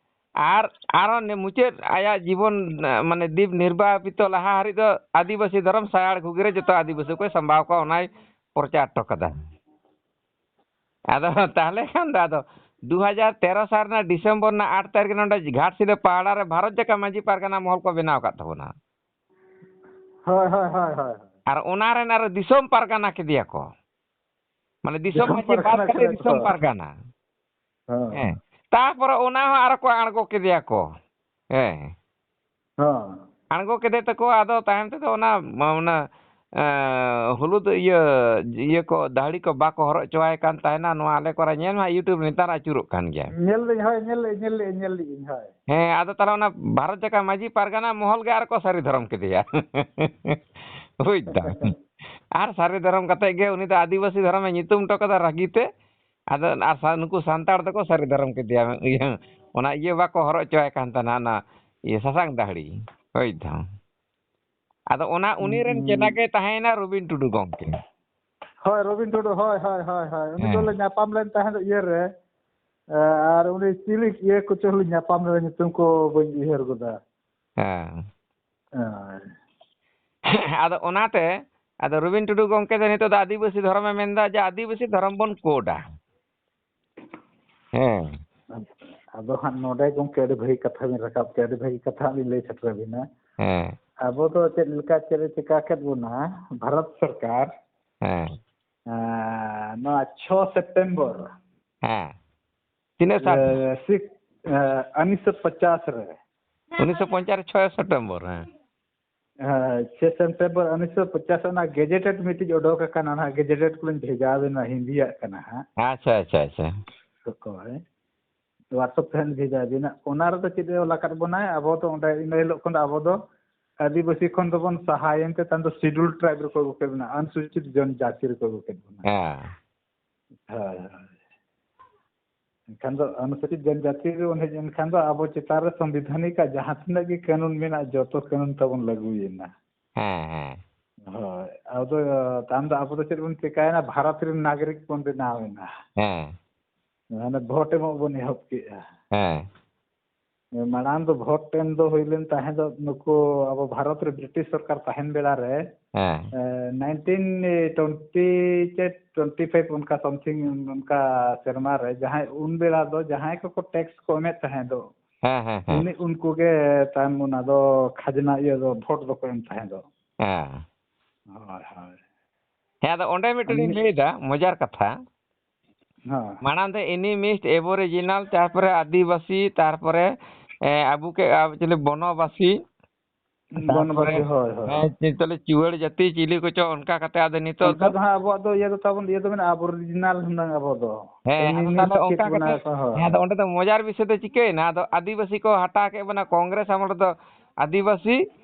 ᱟᱨ ᱟᱨᱚ ᱱᱮ-, ᱢᱩᱪᱟᱹᱫ ᱟᱭᱟᱜ ᱡᱤᱵᱚᱱ, ᱢᱟᱱᱮ, ᱫᱤᱯ ᱱᱤᱨᱵᱟᱯᱤᱛᱚ ᱞᱟᱦᱟ ᱦᱟᱹᱨᱤᱡ ᱫᱚ ᱟᱹᱫᱤᱵᱟᱹᱥᱤ ᱫᱷᱚᱨᱚᱢ ᱥᱟᱭᱟᱲ ᱜᱷᱩᱜᱤ ᱨᱮ ᱡᱚᱛᱚ ᱟᱹᱫᱤᱵᱟᱹᱥᱤ ᱠᱚᱭ ᱥᱟᱢᱵᱟᱣ ᱠᱚᱣᱟ, ᱚᱱᱟᱭ ᱯᱨᱚᱪᱟᱨ ᱦᱚᱴᱚ ᱠᱟᱫᱟ᱾ ᱟᱫᱚ ᱛᱟᱦᱞᱮ ᱠᱷᱟᱱ ᱫᱚ ᱟᱫᱚ ᱫᱩ ᱦᱟᱡᱟᱨ ᱛᱮᱨᱚ ᱥᱟᱞ ᱨᱮᱱᱟᱜ ᱰᱤᱥᱮᱢᱵᱚᱨ ᱨᱮᱱᱟᱜ ᱟᱴ ᱛᱟᱹᱨᱤᱠᱷ ᱨᱮ ᱱᱚᱰᱮ ᱜᱷᱟᱴᱥᱤᱞᱟᱹ ᱯᱟᱦᱲᱟ ᱨᱮ ᱵᱷᱟᱨᱚᱛ ᱡᱟᱠᱟᱛ ᱢᱟᱹᱡᱷᱤ ᱯᱟᱨᱜᱟᱱᱟ ᱢᱚᱦᱚᱞ ᱠᱚ ᱵᱮᱱᱟᱣ ᱟᱠᱟᱫ ᱛᱟᱵᱚᱱᱟ᱾ ᱦᱳᱭ, ᱦᱳᱭ, ᱦᱳᱭ, ᱦᱳᱭ᱾ ᱟᱨ ᱚᱱᱟ ᱨᱮᱱ ᱟᱨᱚ ᱫᱤᱥᱚᱢ ᱯᱟᱨᱜᱟᱱᱟ ᱠᱮᱫᱮᱭᱟ ᱠᱚ᱾ ᱢᱟᱱᱮ ᱫᱤᱥᱚᱢ ᱫᱤᱥᱚᱢ ᱢᱟᱹᱡᱷᱤ ᱵᱟᱫ ᱯᱟᱨᱜᱟᱱᱟ ᱠᱟᱛᱮ ᱠᱮᱫᱮᱭᱟ ᱠᱚ᱾ ᱫᱤᱥᱚᱢ ᱯᱟᱨᱜᱟᱱᱟ᱾ ᱦᱮᱸ᱾ ᱦᱮᱸ᱾ ᱛᱟᱨᱯᱚᱨᱮ ᱚᱱᱟ ᱦᱚᱸ ᱟᱨᱚ ᱠᱚ ᱟᱬᱜᱚ ᱠᱮᱫᱮᱭᱟ ᱠᱚ᱾ ᱦᱮᱸ᱾ ᱦᱮᱸ᱾ ᱟᱬᱜᱚ ᱠᱮᱫᱮ ᱛᱟᱠᱚ, ᱟᱫᱚ ᱛᱟᱭᱚᱢ ᱛᱮᱫᱚ ᱚᱱᱟ, ᱚᱱᱟ, ᱮᱸ, ᱦᱩᱞᱩᱫ ᱤᱭᱟᱹ, ᱤᱭᱟᱹ ᱠᱚ, ᱫᱟᱹᱦᱲᱤ ᱠᱚ ᱵᱟᱠᱚ ᱦᱚᱨᱚᱜ ᱦᱚᱪᱚᱣᱟᱭ ᱠᱟᱱ ᱛᱟᱦᱮᱱᱟ᱾ ᱱᱚᱣᱟ ᱟᱞᱮ ᱠᱚᱨᱮ ᱧᱮᱞ ᱢᱮ, YouTube ᱱᱮᱛᱟᱨ ᱟᱹᱪᱩᱨᱚᱜ ᱠᱟᱱ ᱜᱮᱭᱟ᱾ ᱧᱮᱞ ᱫᱟᱹᱧ, ᱦᱳᱭ, ᱧᱮᱞ ᱞᱮᱫ, ᱧᱮᱞ ᱞᱮᱫ, ᱧᱮᱞ ᱞᱮᱫᱟᱹᱧ, ᱦᱳᱭ᱾ ᱦᱮᱸ, ᱟᱫᱚ ᱛᱟᱦᱞᱮ ᱚᱱᱟ ᱵᱷᱟᱨᱚᱛ ᱡᱟᱠᱟᱛ ᱢᱟᱹᱡᱷᱤ ᱯᱟᱨᱜᱟᱱᱟ ᱢᱚᱦᱚᱞ ᱜᱮ ᱟᱨᱚ ᱠᱚ ᱥᱟᱹᱨᱤ ᱫᱷᱚᱨᱚᱢ ᱠᱮᱫᱮᱭᱟ᱾ ᱵᱩᱡᱽ ᱫᱟᱢ? ᱟᱨ ᱥᱟᱹᱨᱤ ᱫᱷᱚᱨᱚᱢ ᱠᱟᱛᱮ ᱜᱮ ᱩᱱᱤ ᱫᱚ ᱟᱹᱫᱤᱵᱟᱹᱥᱤ ᱫᱷᱚᱨᱚᱢᱮ ᱧᱩᱛᱩᱢ ᱦᱚᱴᱚ ᱠᱟᱫᱟ ᱨᱟᱹᱜᱤ ᱛᱮ᱾ ᱟᱫᱚ ᱟᱨ ᱥᱟ-, ᱱᱩᱠᱩ ᱥᱟᱱᱛᱟᱲ ᱫᱚᱠᱚ ᱥᱟᱹᱨᱤ ᱫᱷᱚᱨᱚᱢ ᱠᱮᱫᱮᱭᱟ, ᱤᱭᱟᱹ, ᱚᱱᱟ ᱤᱭᱟᱹ ᱵᱟᱠᱚ ᱦᱚᱨᱚᱜ ᱦᱚᱪᱚᱣᱟᱭ ᱠᱟᱱ ᱛᱟᱦᱮᱱᱟ, ᱚᱱᱟ ᱤᱭᱟᱹ ᱥᱟᱥᱟᱝ ᱫᱟᱦᱲᱤ᱾ ᱦᱳᱭ ᱛᱚ᱾ ᱟᱫᱚ ᱚᱱᱟ ᱩᱱᱤ ᱨᱮᱱ ᱦᱩᱸ᱾ ᱪᱮᱞᱟ ᱜᱮ ᱛᱟᱦᱮᱸᱭᱮᱱᱟ ᱨᱚᱵᱤᱱ ᱴᱩᱰᱩ ᱜᱚᱢᱠᱮ᱾ ᱦᱳᱭ, ᱨᱚᱵᱤᱱ ᱴᱩᱰᱩ, ᱦᱳᱭ, ᱦᱳᱭ, ᱦᱳᱭ, ᱦᱳᱭ᱾ ᱩᱱᱤ ᱦᱮᱸ᱾ ᱫᱚᱞᱮ ᱧᱟᱯᱟᱢ ᱞᱮᱱ ᱛᱟᱦᱮᱸᱫ ᱤᱭᱟᱹ ᱨᱮ, ᱮ, ᱟᱨ ᱩᱱᱤ ᱪᱤᱞᱤ ᱤᱭᱟᱹ ᱠᱚᱪᱚ ᱞᱤᱧ ᱧᱟᱯᱟᱢ ᱞᱮᱱᱟ, ᱧᱩᱛᱩᱢ ᱠᱚ ᱵᱟᱹᱧ ᱩᱭᱦᱟᱹᱨ ᱜᱚᱫᱟ᱾ ᱦᱮᱸ᱾ ᱦᱳᱭ᱾ ᱟᱫᱚ ᱚᱱᱟᱛᱮ, ᱟᱫᱚ ᱨᱚᱵᱤᱱ ᱴᱩᱰᱩ ᱜᱚᱢᱠᱮ ᱫᱚ ᱱᱤᱛᱚᱜ ᱫᱚ ᱟᱹᱫᱤᱵᱟᱹᱥᱤ ᱫᱷᱚᱨᱚᱢᱮ ᱢᱮᱱᱫᱟ ᱡᱮ ᱟᱹᱫᱤᱵᱟᱹᱥᱤ ᱫᱷᱚᱨᱚᱢ ᱵᱚᱱ ᱠᱳᱰᱟ᱾ ᱦᱮᱸ᱾ ᱟᱫᱚ ᱦᱟᱸᱜ ᱱᱚᱰᱮ ᱜᱚᱢᱠᱮ ᱟᱹᱰᱤ ᱵᱷᱟᱹᱜᱤ ᱠᱟᱛᱷᱟ ᱵᱤᱱ ᱨᱟᱠᱟᱵ ᱠᱮᱫᱟ, ᱟᱹᱰᱤ ᱵᱷᱟᱹᱜᱤ ᱠᱟᱛᱷᱟ ᱦᱟᱸᱜ ᱞᱤᱧ ᱞᱟᱹᱭ ᱥᱮᱴᱮᱨ ᱟᱹᱵᱤᱱᱟ᱾ ᱦᱮᱸ᱾ ᱟᱵᱚ ᱫᱚ ᱪᱮᱫ ᱞᱮᱠᱟ, ᱪᱮᱫ ᱮ ᱪᱤᱠᱟ ᱠᱮᱫ ᱵᱚᱱᱟ, ᱵᱷᱟᱨᱚᱛ ᱥᱚᱨᱠᱟᱨ, ᱦᱮᱸ᱾ ᱮᱸ, ᱱᱚᱣᱟ ᱪᱷᱚ ᱥᱮᱯᱴᱮᱢᱵᱚᱨ, ᱦᱮᱸ᱾ ᱛᱤᱱᱟᱹᱜ ᱥᱟᱞ? ᱮ, ᱥᱤᱠ-, ᱮ, ᱩᱱᱤᱥᱥᱚ ᱯᱚᱧᱪᱟᱥ ᱨᱮ᱾ ᱩᱱᱤᱥᱥᱚ ᱯᱚᱧᱪᱟᱥ ᱨᱮ ᱪᱷᱚᱭ ᱥᱮᱯᱴᱮᱢᱵᱚᱨ, ᱦᱮᱸ᱾ ᱦᱮᱸ, ᱪᱷᱚᱭ ᱥᱮᱯᱴᱮᱢᱵᱚᱨ ᱩᱱᱤᱥᱥᱚ ᱯᱚᱧᱪᱟᱥ, ᱚᱱᱟ ᱜᱮᱡᱮᱴᱮᱰ ᱢᱤᱫᱴᱤᱡ ᱚᱰᱚᱠ ᱟᱠᱟᱱᱟ, ᱚᱱᱟ ᱜᱮᱡᱮᱴᱮᱰ ᱠᱚᱞᱤᱧ ᱵᱷᱮᱡᱟ ᱟᱵᱮᱱᱟ, ᱦᱤᱱᱫᱤᱭᱟᱜ ᱠᱟᱱᱟ ᱦᱟᱸᱜ᱾ ᱟᱪᱪᱷᱟ, ᱟᱪᱪᱷᱟ, ᱟᱪᱪᱷᱟ᱾ ᱦᱳᱭ᱾ WhatsApp ᱛᱮ ᱦᱟᱸᱜ ᱵᱷᱮᱡᱟ ᱟᱵᱮᱱᱟ᱾ ᱚᱱᱟ ᱨᱮᱫᱚ ᱪᱮᱫ ᱮ ᱚᱞ ᱟᱠᱟᱫ ᱵᱚᱱᱟᱭ, ᱟᱵᱚ ᱫᱚ ᱚᱸᱰᱮ ᱤᱱᱟᱹ ᱦᱤᱞᱳᱜ ᱠᱷᱚᱱ ᱫᱚ ᱟᱵᱚ ᱫᱚ ᱟᱹᱫᱤᱵᱟᱹᱥᱤ ᱠᱷᱚᱱ ᱫᱚᱵᱚᱱ ᱥᱟᱦᱟᱭᱮᱱ ᱛᱮ ᱛᱟᱭᱚᱢ ᱫᱚ ᱥᱤᱰᱩᱞ ᱴᱨᱟᱭᱤᱵᱽ ᱨᱮᱠᱚ ᱟᱹᱜᱩ ᱠᱮᱫ ᱵᱚᱱᱟ, ᱚᱱᱩᱥᱩᱪᱤᱛ ᱡᱚᱱᱡᱟᱛᱤ ᱨᱮᱠᱚ ᱟᱹᱜᱩ ᱠᱮᱫ ᱵᱚᱱᱟ᱾ ᱦᱮᱸ᱾ ᱦᱳᱭ, ᱦᱳᱭ᱾ ᱮᱱᱠᱷᱟᱱ ᱫᱚ ᱚᱱᱩᱥᱩᱪᱤᱛ ᱡᱚᱱᱡᱟᱛᱤ ᱨᱮᱵᱚᱱ ᱦᱮᱡ ᱮᱱᱠᱷᱟᱱ ᱫᱚ ᱟᱵᱚ ᱪᱮᱛᱟᱱ ᱨᱮ ᱥᱚᱝᱵᱤᱫᱷᱟᱱᱤᱠ ᱟᱜ ᱡᱟᱦᱟᱸ ᱛᱤᱱᱟᱹᱜ ᱜᱮ ᱠᱟᱹᱱᱩᱱ ᱢᱮᱱᱟᱜᱼᱟ, ᱡᱚᱛᱚ ᱠᱟᱹᱱᱩᱱ ᱛᱟᱵᱚᱱ ᱞᱟᱹᱜᱩᱭᱮᱱᱟ᱾ ᱦᱮᱸ, ᱦᱮᱸ᱾ ᱦᱳᱭ, ᱟᱫᱚ ᱛᱟᱭᱚᱢ ᱫᱚ ᱟᱵᱚ ᱫᱚ ᱪᱮᱫ ᱵᱚᱱ ᱪᱮᱠᱟᱭᱮᱱᱟ? ᱵᱷᱟᱨᱚᱛ ᱨᱮᱱ ᱱᱟᱜᱚᱨᱤᱠ ᱵᱚᱱ ᱵᱮᱱᱟᱣ ᱮᱱᱟ᱾ ᱦᱮᱸ᱾ ᱢᱟᱱᱮ ᱵᱷᱳᱴ ᱮᱢᱚᱜ ᱵᱚᱱ ᱮᱦᱚᱵ ᱠᱮᱜᱼᱟ᱾ ᱦᱮᱸ᱾ ᱢᱟᱲᱟᱝ ᱫᱚ ᱵᱷᱳᱴ ᱮᱢ ᱫᱚ ᱦᱩᱭ ᱞᱮᱱ ᱛᱟᱦᱮᱸ ᱫᱚ ᱱᱩᱠᱩ ᱟᱵᱚ ᱵᱷᱟᱨᱚᱛ ᱨᱮ ᱵᱨᱤᱴᱤᱥ ᱥᱚᱨᱠᱟᱨ ᱛᱟᱦᱮᱱ ᱵᱮᱲᱟ ᱨᱮ, ᱦᱮᱸ᱾ ᱮ, nineteen twenty ᱪᱮ twenty five ᱚᱱᱠᱟ something ᱚᱱᱠᱟ ᱥᱮᱨᱢᱟ ᱨᱮ ᱡᱟᱦᱟᱸᱭ ᱩᱱ ᱵᱮᱲᱟ ᱫᱚ ᱡᱟᱦᱟᱸᱭ ᱠᱚᱠᱚ ᱴᱮᱠᱥ ᱠᱚ ᱮᱢᱮᱫ ᱛᱟᱦᱮᱸ ᱫᱚ, ᱦᱮᱸ, ᱦᱮᱸ, ᱦᱮᱸ᱾ ᱩᱱᱤ, ᱩᱱᱠᱩ ᱜᱮ ᱛᱟᱭᱚᱢ ᱚᱱᱟ ᱫᱚ ᱠᱷᱟᱡᱽᱱᱟ ᱤᱭᱟᱹ ᱫᱚ ᱵᱷᱳᱴ ᱫᱚᱠᱚ ᱮᱢ ᱛᱟᱦᱮᱸ ᱫᱚ᱾ ᱦᱮᱸ᱾ ᱦᱳᱭ, ᱦᱳᱭ᱾ ᱦᱮᱸ, ᱟᱫᱚ ᱚᱸᱰᱮ ᱢᱤᱫᱴᱮᱱ ᱟᱨ ᱞᱤᱧ ᱢᱤᱫ ᱞᱟᱹᱭᱫᱟ ᱢᱚᱡᱟᱨ ᱠᱟᱛᱷᱟ᱾ ᱦᱮᱸ᱾ ᱢᱟᱲᱟᱝ ᱫᱚ animist, aboriginal, ᱛᱟᱨᱯᱚᱨᱮ ᱟᱹᱫᱤᱵᱟᱹᱥᱤ, ᱛᱟᱨᱯᱚᱨᱮ, ᱮ, ᱟᱵᱚ ᱠᱮ-, ᱟ, ᱪᱤᱞᱤ ᱵᱚᱱᱚᱵᱟᱥᱤ, ᱵᱚᱱᱚᱵᱟᱥᱤ, ᱛᱟᱨᱯᱚᱨᱮ, ᱦᱳᱭ, ᱦᱳᱭ᱾ ᱦᱮᱸ, ᱪᱮ-, ᱪᱚᱞᱚ ᱪᱩᱣᱟᱹᱲ ᱡᱟᱹᱛᱤ ᱪᱤᱞᱤ ᱠᱚᱪᱚ ᱚᱱᱠᱟ ᱠᱟᱛᱮ ᱟᱫᱚ ᱱᱤᱛᱚᱜ ᱚᱱᱠᱟ ᱫᱚ ᱫᱚ ᱦᱟᱸᱜ ᱟᱵᱚᱣᱟᱜ ᱫᱚ ᱤᱭᱟᱹ ᱫᱚ ᱛᱟᱵᱚᱱ, ᱤᱭᱟᱹ ᱫᱚ ᱢᱮᱱᱟᱜᱼᱟ, Aboriginal ᱦᱩᱱᱟᱹᱝ ᱟᱵᱚ ᱫᱚ᱾ ᱦᱮᱸ, ᱟᱫᱚ ᱛᱟᱦᱞᱮ animist ᱚᱱᱠᱟ ᱪᱮᱫ ᱠᱚ ᱠᱟᱛᱮ, ᱢᱮᱱᱟᱜ ᱠᱚᱣᱟ, ᱦᱳᱭ᱾ ᱦᱮᱸ, ᱟᱫᱚ ᱚᱸᱰᱮ ᱫᱚ ᱢᱚᱡᱟᱨ ᱵᱤᱥᱚᱭ ᱫᱚ ᱪᱤᱠᱟᱹᱭᱮᱱᱟ? ᱟᱫᱚ ᱟᱹᱫᱤᱵᱟᱹᱥᱤ ᱠᱚ ᱦᱟᱴᱟᱣ ᱠᱮᱫ ᱵᱚᱱᱟ, ᱠᱚᱝᱜᱨᱮᱥ ᱟᱢᱚᱞ ᱨᱮᱫᱚ ᱟᱹᱫᱤᱵᱟᱹᱥᱤ,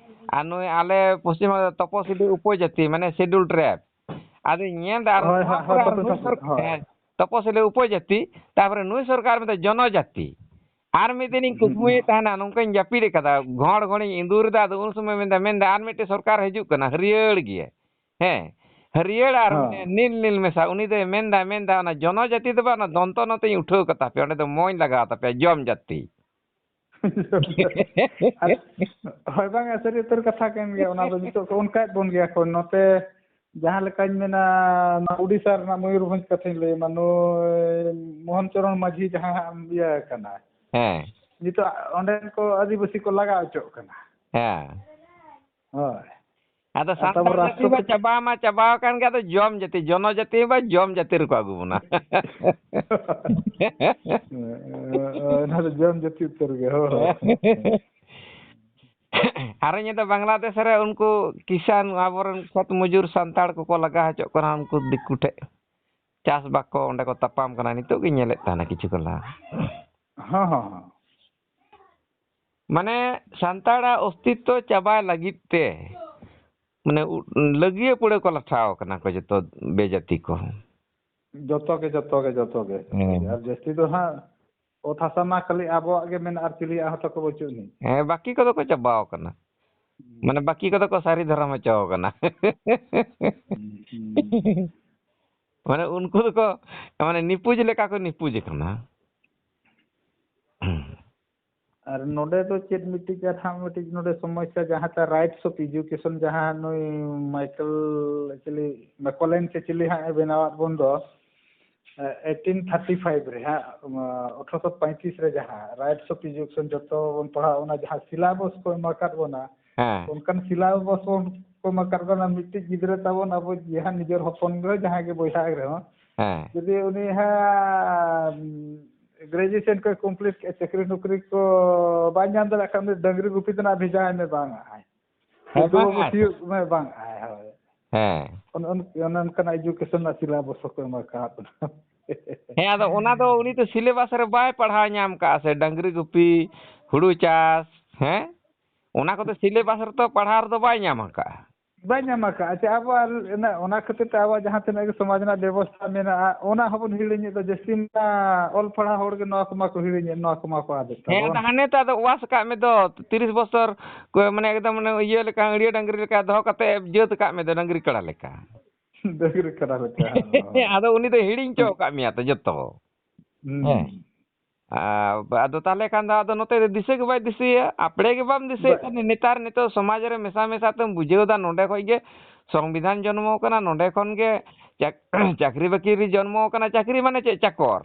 ᱟᱨ ᱱᱩᱭ ᱟᱞᱮ ᱯᱚᱥᱪᱤᱢ ᱵᱟᱝᱞᱟ ᱫᱚ ᱛᱚᱯᱚᱥᱤᱞᱤ ᱩᱯᱚᱡᱟᱹᱛᱤ, ᱢᱟᱱᱮ Scheduled Tribe᱾ ᱟᱫᱚᱧ ᱧᱮᱞ ᱮᱫᱟ ᱟᱨ ᱦᱳᱭ, ᱱᱚᱣᱟ ᱦᱳᱭ, ᱠᱚᱨᱮ ᱦᱳᱭ, ᱟᱨ ᱱᱩᱭ ᱛᱚᱯᱚᱥᱤᱞᱤ, ᱥᱚᱨᱠᱟᱨ, ᱦᱳᱭ᱾ ᱦᱮᱸ, ᱛᱚᱯᱚᱥᱤᱞᱤ ᱩᱯᱚᱡᱟᱹᱛᱤ, ᱛᱟᱨᱯᱚᱨᱮ ᱱᱩᱭ ᱥᱚᱨᱠᱟᱨ ᱢᱮᱱᱫᱟ ᱡᱚᱱᱚᱡᱟᱹᱛᱤ᱾ ᱟᱨ ᱢᱤᱫ ᱫᱤᱱᱤᱧ ᱦᱩᱸ, ᱠᱩᱠᱢᱩᱭᱮᱫ ᱦᱩᱸ᱾ ᱛᱟᱦᱮᱱᱟ, ᱱᱚᱝᱠᱟᱧ ᱡᱟᱹᱯᱤᱫ ᱟᱠᱟᱫᱟ, ᱜᱷᱚᱲ ᱜᱷᱚᱲᱤᱧ ᱤᱸᱫᱩᱨ ᱮᱫᱟ, ᱟᱫᱚ ᱩᱱ ᱥᱚᱢᱚᱭ ᱢᱮᱱᱫᱟ, ᱢᱮᱱᱫᱟ ᱟᱨ ᱢᱤᱫᱴᱮᱡ ᱥᱚᱨᱠᱟᱨ ᱦᱤᱡᱩᱜ ᱠᱟᱱᱟ, ᱦᱟᱹᱨᱭᱟᱹᱲ ᱜᱮ᱾ ᱦᱮᱸ, ᱦᱟᱹᱨᱭᱟᱹᱲ ᱟᱨ ᱦᱮᱸ᱾ ᱢᱟᱱᱮ ᱱᱤᱞ ᱱᱤᱞ ᱢᱮᱥᱟ᱾ ᱩᱱᱤ ᱫᱚᱭ ᱢᱮᱱᱫᱟ, ᱢᱮᱱᱫᱟ ᱚᱱᱟ ᱡᱚᱱᱚ ᱡᱟᱹᱛᱤ ᱫᱚ ᱵᱟᱝ, ᱚᱱᱟ ᱫᱚᱱᱛᱚ ᱱᱚᱛᱮᱧ ᱩᱴᱷᱟᱹᱣ ᱠᱟᱛᱟ ᱯᱮᱭᱟ, ᱚᱸᱰᱮ ᱫᱚ ᱢᱚᱧ ᱞᱟᱜᱟᱣ ᱛᱟᱯᱮᱭᱟ, ᱡᱚᱢ ᱡᱟᱹᱛᱤ᱾ ᱟᱨ ᱦᱳᱭ, ᱵᱟᱝᱟ, ᱥᱟᱹᱨᱤ ᱩᱛᱟᱹᱨ ᱠᱟᱛᱷᱟ ᱠᱟᱱ ᱜᱮᱭᱟ᱾ ᱚᱱᱟ ᱫᱚ ᱱᱤᱛᱚᱜ ᱠᱚ ᱚᱱᱠᱟᱭᱮᱫ ᱵᱚᱱ ᱜᱮᱭᱟ ᱠᱚ᱾ ᱱᱚᱛᱮ ᱡᱟᱦᱟᱸ ᱞᱮᱠᱟᱧ ᱢᱮᱱᱟ, ᱱᱚᱣᱟ ᱩᱰᱤᱥᱟ ᱨᱮᱱᱟᱜ ᱢᱚᱭᱩᱨᱵᱷᱚᱸᱡᱽ ᱠᱟᱛᱷᱟᱧ ᱞᱟᱹᱭ ᱟᱢᱟ, ᱱᱩᱭ ᱢᱳᱦᱚᱱ ᱪᱚᱨᱚᱬ ᱢᱟᱹᱡᱷᱤ ᱡᱟᱦᱟᱸ ᱦᱟᱸᱜ ᱤᱭᱟᱹ ᱠᱟᱱᱟ, ᱦᱮᱸ᱾ ᱱᱤᱛᱚᱜ ᱚᱸᱰᱮᱱ ᱠᱚ ᱟᱹᱫᱤᱵᱟᱹᱥᱤ ᱠᱚ ᱞᱟᱜᱟ ᱦᱚᱪᱚᱜ ᱠᱟᱱᱟ᱾ ᱦᱮᱸ᱾ ᱦᱳᱭ᱾ ᱟᱫᱚ ᱟᱨ ᱛᱟᱵᱚ ᱥᱟᱱᱛᱟᱲ ᱡᱟᱹᱛᱤ ᱢᱟ ᱨᱟᱥᱴᱨᱚᱯᱚᱛᱤ ᱪᱟᱵᱟ ᱢᱟ ᱪᱟᱵᱟ ᱟᱠᱟᱱ ᱜᱮ, ᱟᱫᱚ ᱡᱚᱢ ᱡᱟᱹᱛᱤ, ᱡᱚᱱᱚ ᱡᱟᱹᱛᱤ ᱢᱟ ᱡᱚᱢ ᱡᱟᱹᱛᱤ ᱨᱮᱠᱚ ᱟᱹᱜᱩ ᱵᱚᱱᱟ᱾ ᱚᱱᱟ ᱫᱚ ᱡᱚᱢ ᱡᱟᱹᱛᱤ ᱩᱛᱟᱹᱨ ᱜᱮ, ᱦᱳᱭ᱾ ᱟᱨᱚ ᱧᱮᱞ ᱫᱚ ᱵᱟᱝᱞᱟᱫᱮᱥ ᱨᱮ ᱩᱱᱠᱩ ᱠᱤᱥᱟᱱ, ᱟᱵᱚᱨᱮᱱ ᱠᱷᱮᱛ ᱢᱚᱡᱩᱨ ᱥᱟᱱᱛᱟᱲ ᱠᱚᱠᱚ ᱞᱟᱜᱟ ᱦᱚᱪᱚᱜ ᱠᱟᱱᱟ ᱩᱱᱠᱩ ᱫᱤᱠᱩ ᱴᱷᱮᱡ᱾ ᱪᱟᱥ ᱵᱟᱠᱚ, ᱚᱸᱰᱮ ᱠᱚ ᱛᱟᱯᱟᱢ ᱠᱟᱱᱟ, ᱱᱤᱛᱚᱜ ᱜᱤᱧ ᱧᱮᱞᱮᱫ ᱛᱟᱦᱮᱱᱟ ᱠᱤᱪᱷᱩ ᱠᱷᱚᱱ ᱞᱟᱦᱟ᱾ ᱦᱚᱸ, ᱦᱚᱸ, ᱦᱚᱸ᱾ ᱢᱟᱱᱮ ᱥᱟᱱᱛᱟᱲᱟᱜ ᱚᱥᱛᱤᱛᱛᱚ ᱪᱟᱵᱟᱭ ᱞᱟᱹᱜᱤᱫ ᱛᱮ ᱢᱟᱱᱮ ᱩ-, ᱞᱟᱹᱜᱤᱭᱟᱹ ᱯᱩᱲᱟᱹ ᱠᱚ ᱞᱟᱴᱷᱟᱣ ᱠᱟᱱᱟ ᱠᱚ ᱡᱚᱛᱚ ᱵᱮᱡᱟᱹᱛᱤ ᱠᱚ᱾ ᱡᱚᱛᱚ ᱜᱮ, ᱡᱚᱛᱚ ᱜᱮ, ᱡᱚᱛᱚ ᱜᱮ᱾ ᱦᱮᱸ᱾ ᱟᱨ ᱡᱟᱹᱥᱛᱤ ᱫᱚ ᱦᱟᱸᱜ ᱚᱛ ᱦᱟᱥᱟ ᱢᱟ ᱠᱷᱟᱹᱞᱤ ᱟᱵᱚᱣᱟᱜ ᱜᱮ ᱢᱮᱱᱟᱜᱼᱟ, ᱟᱨ ᱪᱤᱞᱤᱭᱟᱜ ᱦᱚᱸ ᱛᱟᱠᱚ ᱵᱟᱹᱪᱩᱜ ᱟᱹᱱᱤᱡ᱾ ᱦᱮᱸ, ᱵᱟᱹᱠᱤ ᱠᱚᱫᱚ ᱠᱚ ᱪᱟᱵᱟᱣ ᱠᱟᱱᱟ᱾ ᱦᱩᱸ᱾ ᱢᱟᱱᱮ ᱵᱟᱹᱠᱤ ᱠᱚᱫᱚ ᱠᱚ ᱥᱟᱹᱨᱤ ᱫᱷᱚᱨᱚᱢ ᱦᱚᱪᱚ ᱠᱟᱱᱟ᱾ ᱦᱩᱸ, ᱦᱩᱸ᱾ ᱢᱟᱱᱮ ᱩᱱᱠᱩ ᱫᱚᱠᱚ, ᱢᱟᱱᱮ ᱱᱤᱯᱩᱡ ᱞᱮᱠᱟ ᱠᱚ ᱱᱤᱯᱩᱡ ᱠᱟᱱᱟ᱾ ᱟᱨ ᱱᱚᱰᱮ ᱫᱚ ᱪᱮᱫ ᱢᱤᱫᱴᱤᱡ ᱟᱨᱦᱚᱸ ᱢᱤᱫᱴᱤᱡ ᱱᱚᱰᱮ ᱥᱚᱢᱚᱥᱥᱟ, ᱡᱟᱦᱟᱸ ᱛᱟᱨ Rights of Education, ᱡᱟᱦᱟᱸ ᱱᱩᱭ ᱢᱟᱭᱠᱮᱞ ᱪᱤᱞᱤ, ᱢᱮᱠᱚᱞᱮᱱ ᱥᱮ ᱪᱤᱞᱤ ᱦᱟᱸᱜ ᱮ ᱵᱮᱱᱟᱣᱟᱫ ᱵᱚᱱ ᱫᱚ, ᱮ, eighteen thirty five ᱨᱮ ᱦᱟᱸᱜ, ᱟᱴᱷᱨᱚᱥᱚ ᱯᱚᱸᱭᱛᱨᱤᱥ ᱨᱮ ᱡᱟᱦᱟᱸ Rights of Education ᱡᱚᱛᱚ ᱵᱚᱱ ᱯᱟᱲᱦᱟᱣ, ᱚᱱᱟ ᱡᱟᱦᱟᱸ syllabus ᱠᱚ ᱮᱢ ᱟᱠᱟᱫ ᱵᱚᱱᱟ, ᱦᱮᱸ᱾ ᱚᱱᱠᱟᱱ syllabus ᱵᱚᱱ ᱠᱚ ᱮᱢ ᱟᱠᱟᱫ ᱵᱚᱱᱟ, ᱢᱤᱫᱴᱤᱡ ᱜᱤᱫᱽᱨᱟᱹ ᱛᱟᱵᱚᱱ, ᱟᱵᱚ ᱡᱟᱦᱟᱸ ᱱᱤᱡᱮᱨ ᱦᱚᱯᱚᱱ ᱨᱮᱦᱚᱸ, ᱡᱟᱦᱟᱸᱭ ᱜᱮ ᱵᱚᱭᱦᱟ ᱨᱮᱦᱚᱸ, ᱦᱮᱸ᱾ ᱡᱩᱫᱤ ᱩᱱᱤ ᱦᱟᱸᱜ graduation ᱠᱚ complete ᱠᱮᱫ, ᱪᱟᱹᱠᱨᱤ ᱱᱚᱠᱨᱤ ᱠᱚ ᱵᱟᱭ ᱧᱟᱢ ᱫᱟᱲᱮᱭᱟᱜ ᱠᱷᱟᱱ, ᱩᱱᱤ ᱰᱟᱹᱝᱨᱤ ᱜᱩᱯᱤ ᱫᱚ ᱱᱟᱜ ᱵᱷᱮᱡᱟᱭ ᱢᱮ, ᱵᱟᱝ ᱟᱭ᱾ ᱦᱮᱸ, ᱠᱤᱱᱛᱩ ᱵᱟᱝ ᱵᱟᱹᱵᱩ ᱟᱭ᱾ ᱥᱤᱭᱳᱜ ᱢᱮ, ᱵᱟᱝ ᱟᱭ, ᱦᱳᱭ᱾ ᱦᱮᱸ᱾ ᱚᱱ-, ᱚᱱ-, ᱚᱱᱮ ᱚᱱᱠᱟᱱᱟᱜ education ᱨᱮᱱᱟᱜ syllabus ᱦᱚᱸᱠᱚ ᱮᱢ ᱟᱠᱟᱫ ᱵᱚᱱᱟ᱾ ᱦᱮᱸ, ᱟᱫᱚ ᱚᱱᱟ ᱫᱚ ᱩᱱᱤ ᱫᱚ syllabus ᱨᱮ ᱵᱟᱭ ᱯᱟᱲᱦᱟᱣ ᱧᱟᱢ ᱠᱟᱜᱼᱟ ᱥᱮ, ᱰᱟᱹᱝᱨᱤ ᱜᱩᱯᱤ, ᱦᱩᱲᱩ ᱪᱟᱥ, ᱦᱮᱸ? ᱚᱱᱟ ᱠᱚᱫᱚ ᱥᱤᱞᱮᱵᱟᱥ ᱨᱮᱛᱚ ᱯᱟᱲᱦᱟᱣ ᱨᱮᱫᱚ ᱵᱟᱭ ᱧᱟᱢ ᱟᱠᱟᱫᱼᱟ᱾ ᱵᱟᱭ ᱧᱟᱢ ᱟᱠᱟᱫᱼᱟ᱾ ᱟᱪᱪᱷᱟ, ᱟᱵᱚᱣᱟᱜ ᱚᱱᱟ, ᱚᱱᱟ ᱠᱷᱟᱹᱛᱤᱨ ᱛᱮ ᱟᱵᱚᱣᱟᱜ ᱡᱟᱦᱟᱸ ᱛᱤᱱᱟᱹᱜ ᱜᱮ ᱥᱚᱢᱟᱡᱽ ᱨᱮᱱᱟᱜ ᱵᱮᱵᱚᱥᱛᱷᱟ ᱢᱮᱱᱟᱜᱼᱟ, ᱚᱱᱟ ᱦᱚᱸᱵᱚᱱ ᱦᱤᱲᱤᱧᱮᱫ ᱫᱚ᱾ ᱡᱟᱹᱥᱛᱤ ᱢᱟ ᱚᱞ ᱯᱟᱲᱦᱟᱣ ᱦᱚᱲ ᱜᱮ ᱱᱚᱣᱟ ᱠᱚᱢᱟ ᱠᱚ ᱦᱤᱲᱤᱧᱮᱫ, ᱱᱚᱣᱟ ᱠᱚᱢᱟ ᱠᱚ ᱟᱫᱮᱫ ᱦᱮᱸ, ᱟᱫᱚ ᱛᱟᱵᱚᱱ᱾ ᱦᱟᱱᱮ ᱛᱚ ᱟᱫᱚ ᱩᱣᱟᱥ ᱠᱟᱜ ᱢᱮ ᱫᱚ, ᱛᱤᱨᱤᱥ ᱵᱚᱪᱷᱚᱨ ᱠᱚ, ᱢᱟᱱᱮ ᱮᱠᱫᱚᱢ ᱢᱟᱱᱮ ᱤᱭᱟᱹ ᱞᱮᱠᱟ, ᱟᱹᱲᱭᱟᱹ ᱰᱟᱝᱨᱤ ᱞᱮᱠᱟ ᱫᱚᱦᱚ ᱠᱟᱛᱮ ᱡᱟᱹᱛ ᱠᱟᱜ ᱢᱮ ᱫᱚ, ᱰᱟᱝᱨᱤ ᱠᱟᱲᱟ ᱞᱮᱠᱟ᱾ ᱰᱟᱹᱝᱨᱤ ᱠᱟᱰᱟ ᱞᱮᱠᱟ᱾ ᱟᱫᱚ ᱩᱱᱤ ᱫᱚ ᱦᱤᱲᱤᱧ ᱦᱚᱪᱚ ᱟᱠᱟᱫ ᱢᱮᱭᱟ ᱛᱚ ᱡᱚᱛᱚ᱾ ᱦᱩᱸ᱾ ᱦᱮᱸ᱾ ᱟ-, ᱟᱫᱚ ᱛᱟᱦᱚᱞᱮ ᱠᱷᱟᱱ ᱫᱚ ᱟᱫᱚ ᱱᱚᱛᱮ ᱫᱚ ᱫᱤᱥᱟᱹ ᱜᱮ ᱵᱟᱭ ᱫᱤᱥᱟᱹᱭᱟ, ᱟᱯᱲᱮ ᱜᱮ ᱵᱟᱢ ᱫᱤᱥᱟᱹᱭᱮᱫ ᱵᱟ- ᱠᱷᱟᱱ, ᱱᱮᱛᱟᱨ ᱱᱤᱛᱚᱜ ᱥᱚᱢᱟᱡᱽ ᱨᱮ ᱢᱮᱥᱟ ᱢᱮᱥᱟ ᱛᱮᱢ ᱵᱩᱡᱷᱟᱹᱣ ᱮᱫᱟ, ᱱᱚᱸᱰᱮ ᱠᱷᱚᱡ ᱜᱮ ᱥᱚᱝᱵᱤᱫᱷᱟᱱ ᱡᱚᱱᱢᱚ ᱠᱟᱱᱟ, ᱱᱚᱸᱰᱮ ᱠᱷᱚᱱ ᱜᱮ ᱪᱟᱠ-, ᱪᱟᱹᱠᱨᱤ ᱵᱟᱹᱠᱨᱤ ᱡᱚᱱᱢᱚ ᱠᱟᱱᱟ, ᱪᱟᱹᱠᱨᱤ ᱢᱟᱱᱮ ᱪᱮᱫ? ᱪᱟᱠᱚᱨ᱾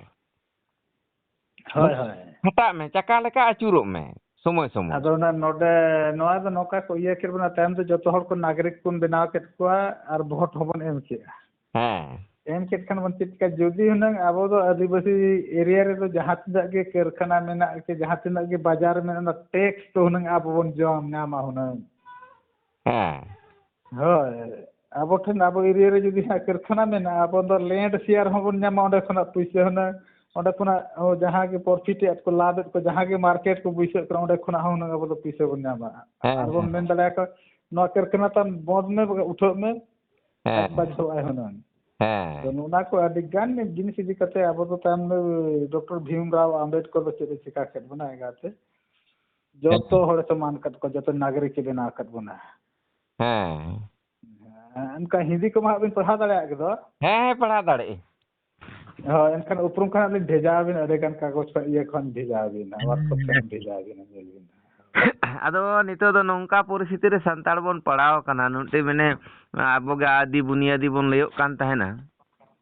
ᱦᱳᱭ, ᱦᱳᱭ᱾ ᱠᱷᱟᱴᱟᱜ ᱢᱮ, ᱪᱟᱠᱟ ᱞᱮᱠᱟ ᱟᱹᱪᱩᱨᱚᱜ ᱢᱮ ᱥᱚᱢᱚᱭ ᱥᱚᱢᱚᱭ᱾ ᱟᱫᱚ ᱚᱱᱟ ᱱᱚᱰᱮ ᱱᱚᱣᱟ ᱫᱚ ᱱᱚᱝᱠᱟ ᱠᱚ ᱤᱭᱟᱹ ᱠᱮᱫ ᱵᱚᱱᱟ, ᱛᱟᱭᱚᱢ ᱛᱮ ᱡᱚᱛᱚ ᱦᱚᱲ ᱠᱚ ᱱᱟᱜᱚᱨᱤᱠ ᱵᱚᱱ ᱵᱮᱱᱟᱣ ᱠᱮᱫ ᱠᱚᱣᱟ ᱟᱨ ᱵᱷᱳᱴ ᱦᱚᱸᱵᱚᱱ ᱮᱢ ᱠᱮᱫᱼᱟ᱾ ᱦᱮᱸ᱾ ᱮᱢ ᱠᱮᱫ ᱠᱷᱟᱱ ᱵᱚᱱ ᱪᱮᱫ ᱪᱤᱠᱟ? ᱡᱩᱫᱤ ᱦᱩᱱᱟᱹᱝ ᱟᱵᱚ ᱫᱚ ᱟᱹᱫᱤᱵᱟᱹᱥᱤ area ᱨᱮᱫᱚ ᱡᱟᱦᱟᱸ ᱛᱤᱱᱟᱹᱜ ᱜᱮ ᱠᱟᱹᱨᱠᱷᱟᱱᱟ ᱢᱮᱱᱟᱜ ᱥᱮ ᱡᱟᱦᱟᱸ ᱛᱤᱱᱟᱹᱜ ᱜᱮ ᱵᱟᱡᱟᱨ ᱢᱮᱱᱟᱜ, ᱚᱱᱟ tax ᱫᱚ ᱦᱩᱱᱟᱹᱝ ᱟᱵᱚ ᱵᱚᱱ ᱡᱚᱢ ᱧᱟᱢᱟ ᱦᱩᱱᱟᱹᱝ᱾ ᱦᱮᱸ᱾ ᱦᱳᱭ, ᱟᱵᱚ ᱴᱷᱮᱱ, ᱟᱵᱚ area ᱨᱮ ᱡᱩᱫᱤ ᱦᱟᱸᱜ ᱠᱟᱹᱨᱠᱷᱟᱱᱟ ᱢᱮᱱᱟᱜᱼᱟ, ᱟᱵᱚ ᱫᱚ land share ᱦᱚᱸᱵᱚᱱ ᱧᱟᱢᱟ, ᱚᱸᱰᱮ ᱠᱷᱚᱱᱟᱜ ᱯᱩᱭᱥᱟᱹ ᱦᱩᱱᱟᱹᱝ, ᱚᱸᱰᱮ ᱠᱷᱚᱱᱟᱜ ᱦᱚᱸ ᱡᱟᱦᱟᱸ ᱜᱮ profit ᱮᱫ ᱠᱚ, ᱞᱟᱵᱷ ᱮᱫ ᱠᱚ, ᱡᱟᱦᱟᱸ ᱜᱮ market ᱠᱚ ᱵᱟᱹᱭᱥᱟᱹᱜ ᱠᱟᱱᱟ, ᱚᱸᱰᱮ ᱠᱷᱚᱱᱟᱜ ᱦᱚᱸ ᱦᱩᱱᱟᱹᱝ ᱟᱵᱚ ᱫᱚ ᱯᱩᱭᱥᱟᱹ ᱵᱚᱱ ᱧᱟᱢᱟ᱾ ᱦᱮᱸ, ᱟᱨ ᱵᱚᱱ ᱦᱮᱸ᱾ ᱢᱮᱱ ᱫᱟᱲᱮᱭᱟᱠᱚᱣᱟ, "ᱱᱚᱣᱟ ᱠᱟᱹᱨᱠᱷᱟᱱᱟ ᱛᱟᱢ ᱵᱚᱱᱫ ᱢᱮ, ᱵᱟᱠᱷᱟᱱ ᱩᱴᱷᱟᱹᱜ ᱢᱮ, ᱦᱮᱸ, ᱟᱡ ᱦᱮᱸ᱾ ᱵᱟᱫᱽᱫᱷᱚᱜ ᱟᱭ ᱦᱩᱱᱟᱹᱝ᱾" ᱦᱮᱸ᱾ ᱛᱚ, ᱱᱚᱜᱼᱚ ᱱᱟ ᱠᱚ ᱟᱹᱰᱤ ᱜᱟᱱ ᱡᱤᱱᱤᱥ ᱤᱫᱤ ᱠᱟᱛᱮ ᱟᱵᱚ ᱫᱚ ᱛᱟᱭᱚᱢ ᱫᱚ ᱰᱚᱠᱴᱚᱨ ᱵᱷᱤᱢ ᱨᱟᱣ ᱟᱢᱵᱮᱰᱠᱚᱨ ᱫᱚ ᱪᱮᱫ ᱮ ᱪᱤᱠᱟ ᱠᱮᱫ ᱵᱚᱱᱟ ᱮᱸᱜᱟᱛᱮ? ᱡᱚᱛᱚ ᱦᱮᱸ᱾ ᱦᱚᱲᱮ ᱥᱚᱢᱟᱱ ᱟᱠᱟᱫ ᱠᱚᱣᱟ, ᱡᱚᱛᱚ ᱱᱟᱜᱚᱨᱤᱠ ᱮ ᱵᱮᱱᱟᱣ ᱟᱠᱟᱫ ᱵᱚᱱᱟ᱾ ᱦᱮᱸ᱾ ᱦᱮᱸ, ᱚᱱᱠᱟ ᱦᱤᱱᱫᱤ ᱠᱚᱢᱟ ᱦᱟᱸᱜ ᱵᱤᱱ ᱯᱟᱲᱦᱟᱣ ᱫᱟᱲᱮᱭᱟᱜ ᱜᱮᱫᱚ? ᱦᱮᱸ, ᱦᱮᱸ, ᱯᱟᱲᱦᱟᱣ ᱫᱟᱲᱮᱭᱟᱜ ᱟᱹᱧ᱾ ᱦᱳᱭ, ᱮᱱᱠᱷᱟᱱ ᱩᱯᱨᱩᱢ ᱠᱷᱚᱱᱟᱜ ᱞᱤᱧ ᱵᱷᱮᱡᱟ ᱟᱹᱵᱤᱱ, ᱟᱹᱰᱤ ᱜᱟᱱ ᱠᱟᱜᱚᱡᱽ ᱠᱷᱚᱱ, ᱤᱭᱟᱹ ᱠᱷᱚᱱ ᱵᱷᱮᱡᱟ ᱟᱹᱵᱤᱱ, WhatsApp ᱠᱷᱚᱱ ᱵᱷᱮᱡᱟ ᱟᱹᱵᱤᱱᱟ, ᱧᱮᱞ ᱵᱤᱱ᱾ ᱟᱫᱚ ᱱᱤᱛᱚᱜ ᱫᱚ ᱱᱚᱝᱠᱟ ᱯᱚᱨᱤᱥᱛᱷᱤᱛᱤ ᱨᱮ ᱥᱟᱱᱛᱟᱲ ᱵᱚᱱ ᱯᱟᱲᱟᱣ ᱟᱠᱟᱱᱟ, ᱢᱤᱫᱴᱮᱡ ᱢᱟᱱᱮ ᱟᱵᱚᱜᱮ ᱟᱹᱫᱤ ᱵᱩᱱᱤᱭᱟᱹᱫᱤ ᱵᱚᱱ ᱞᱟᱹᱭᱚᱜ ᱠᱟᱱ ᱛᱟᱦᱮᱱᱟ᱾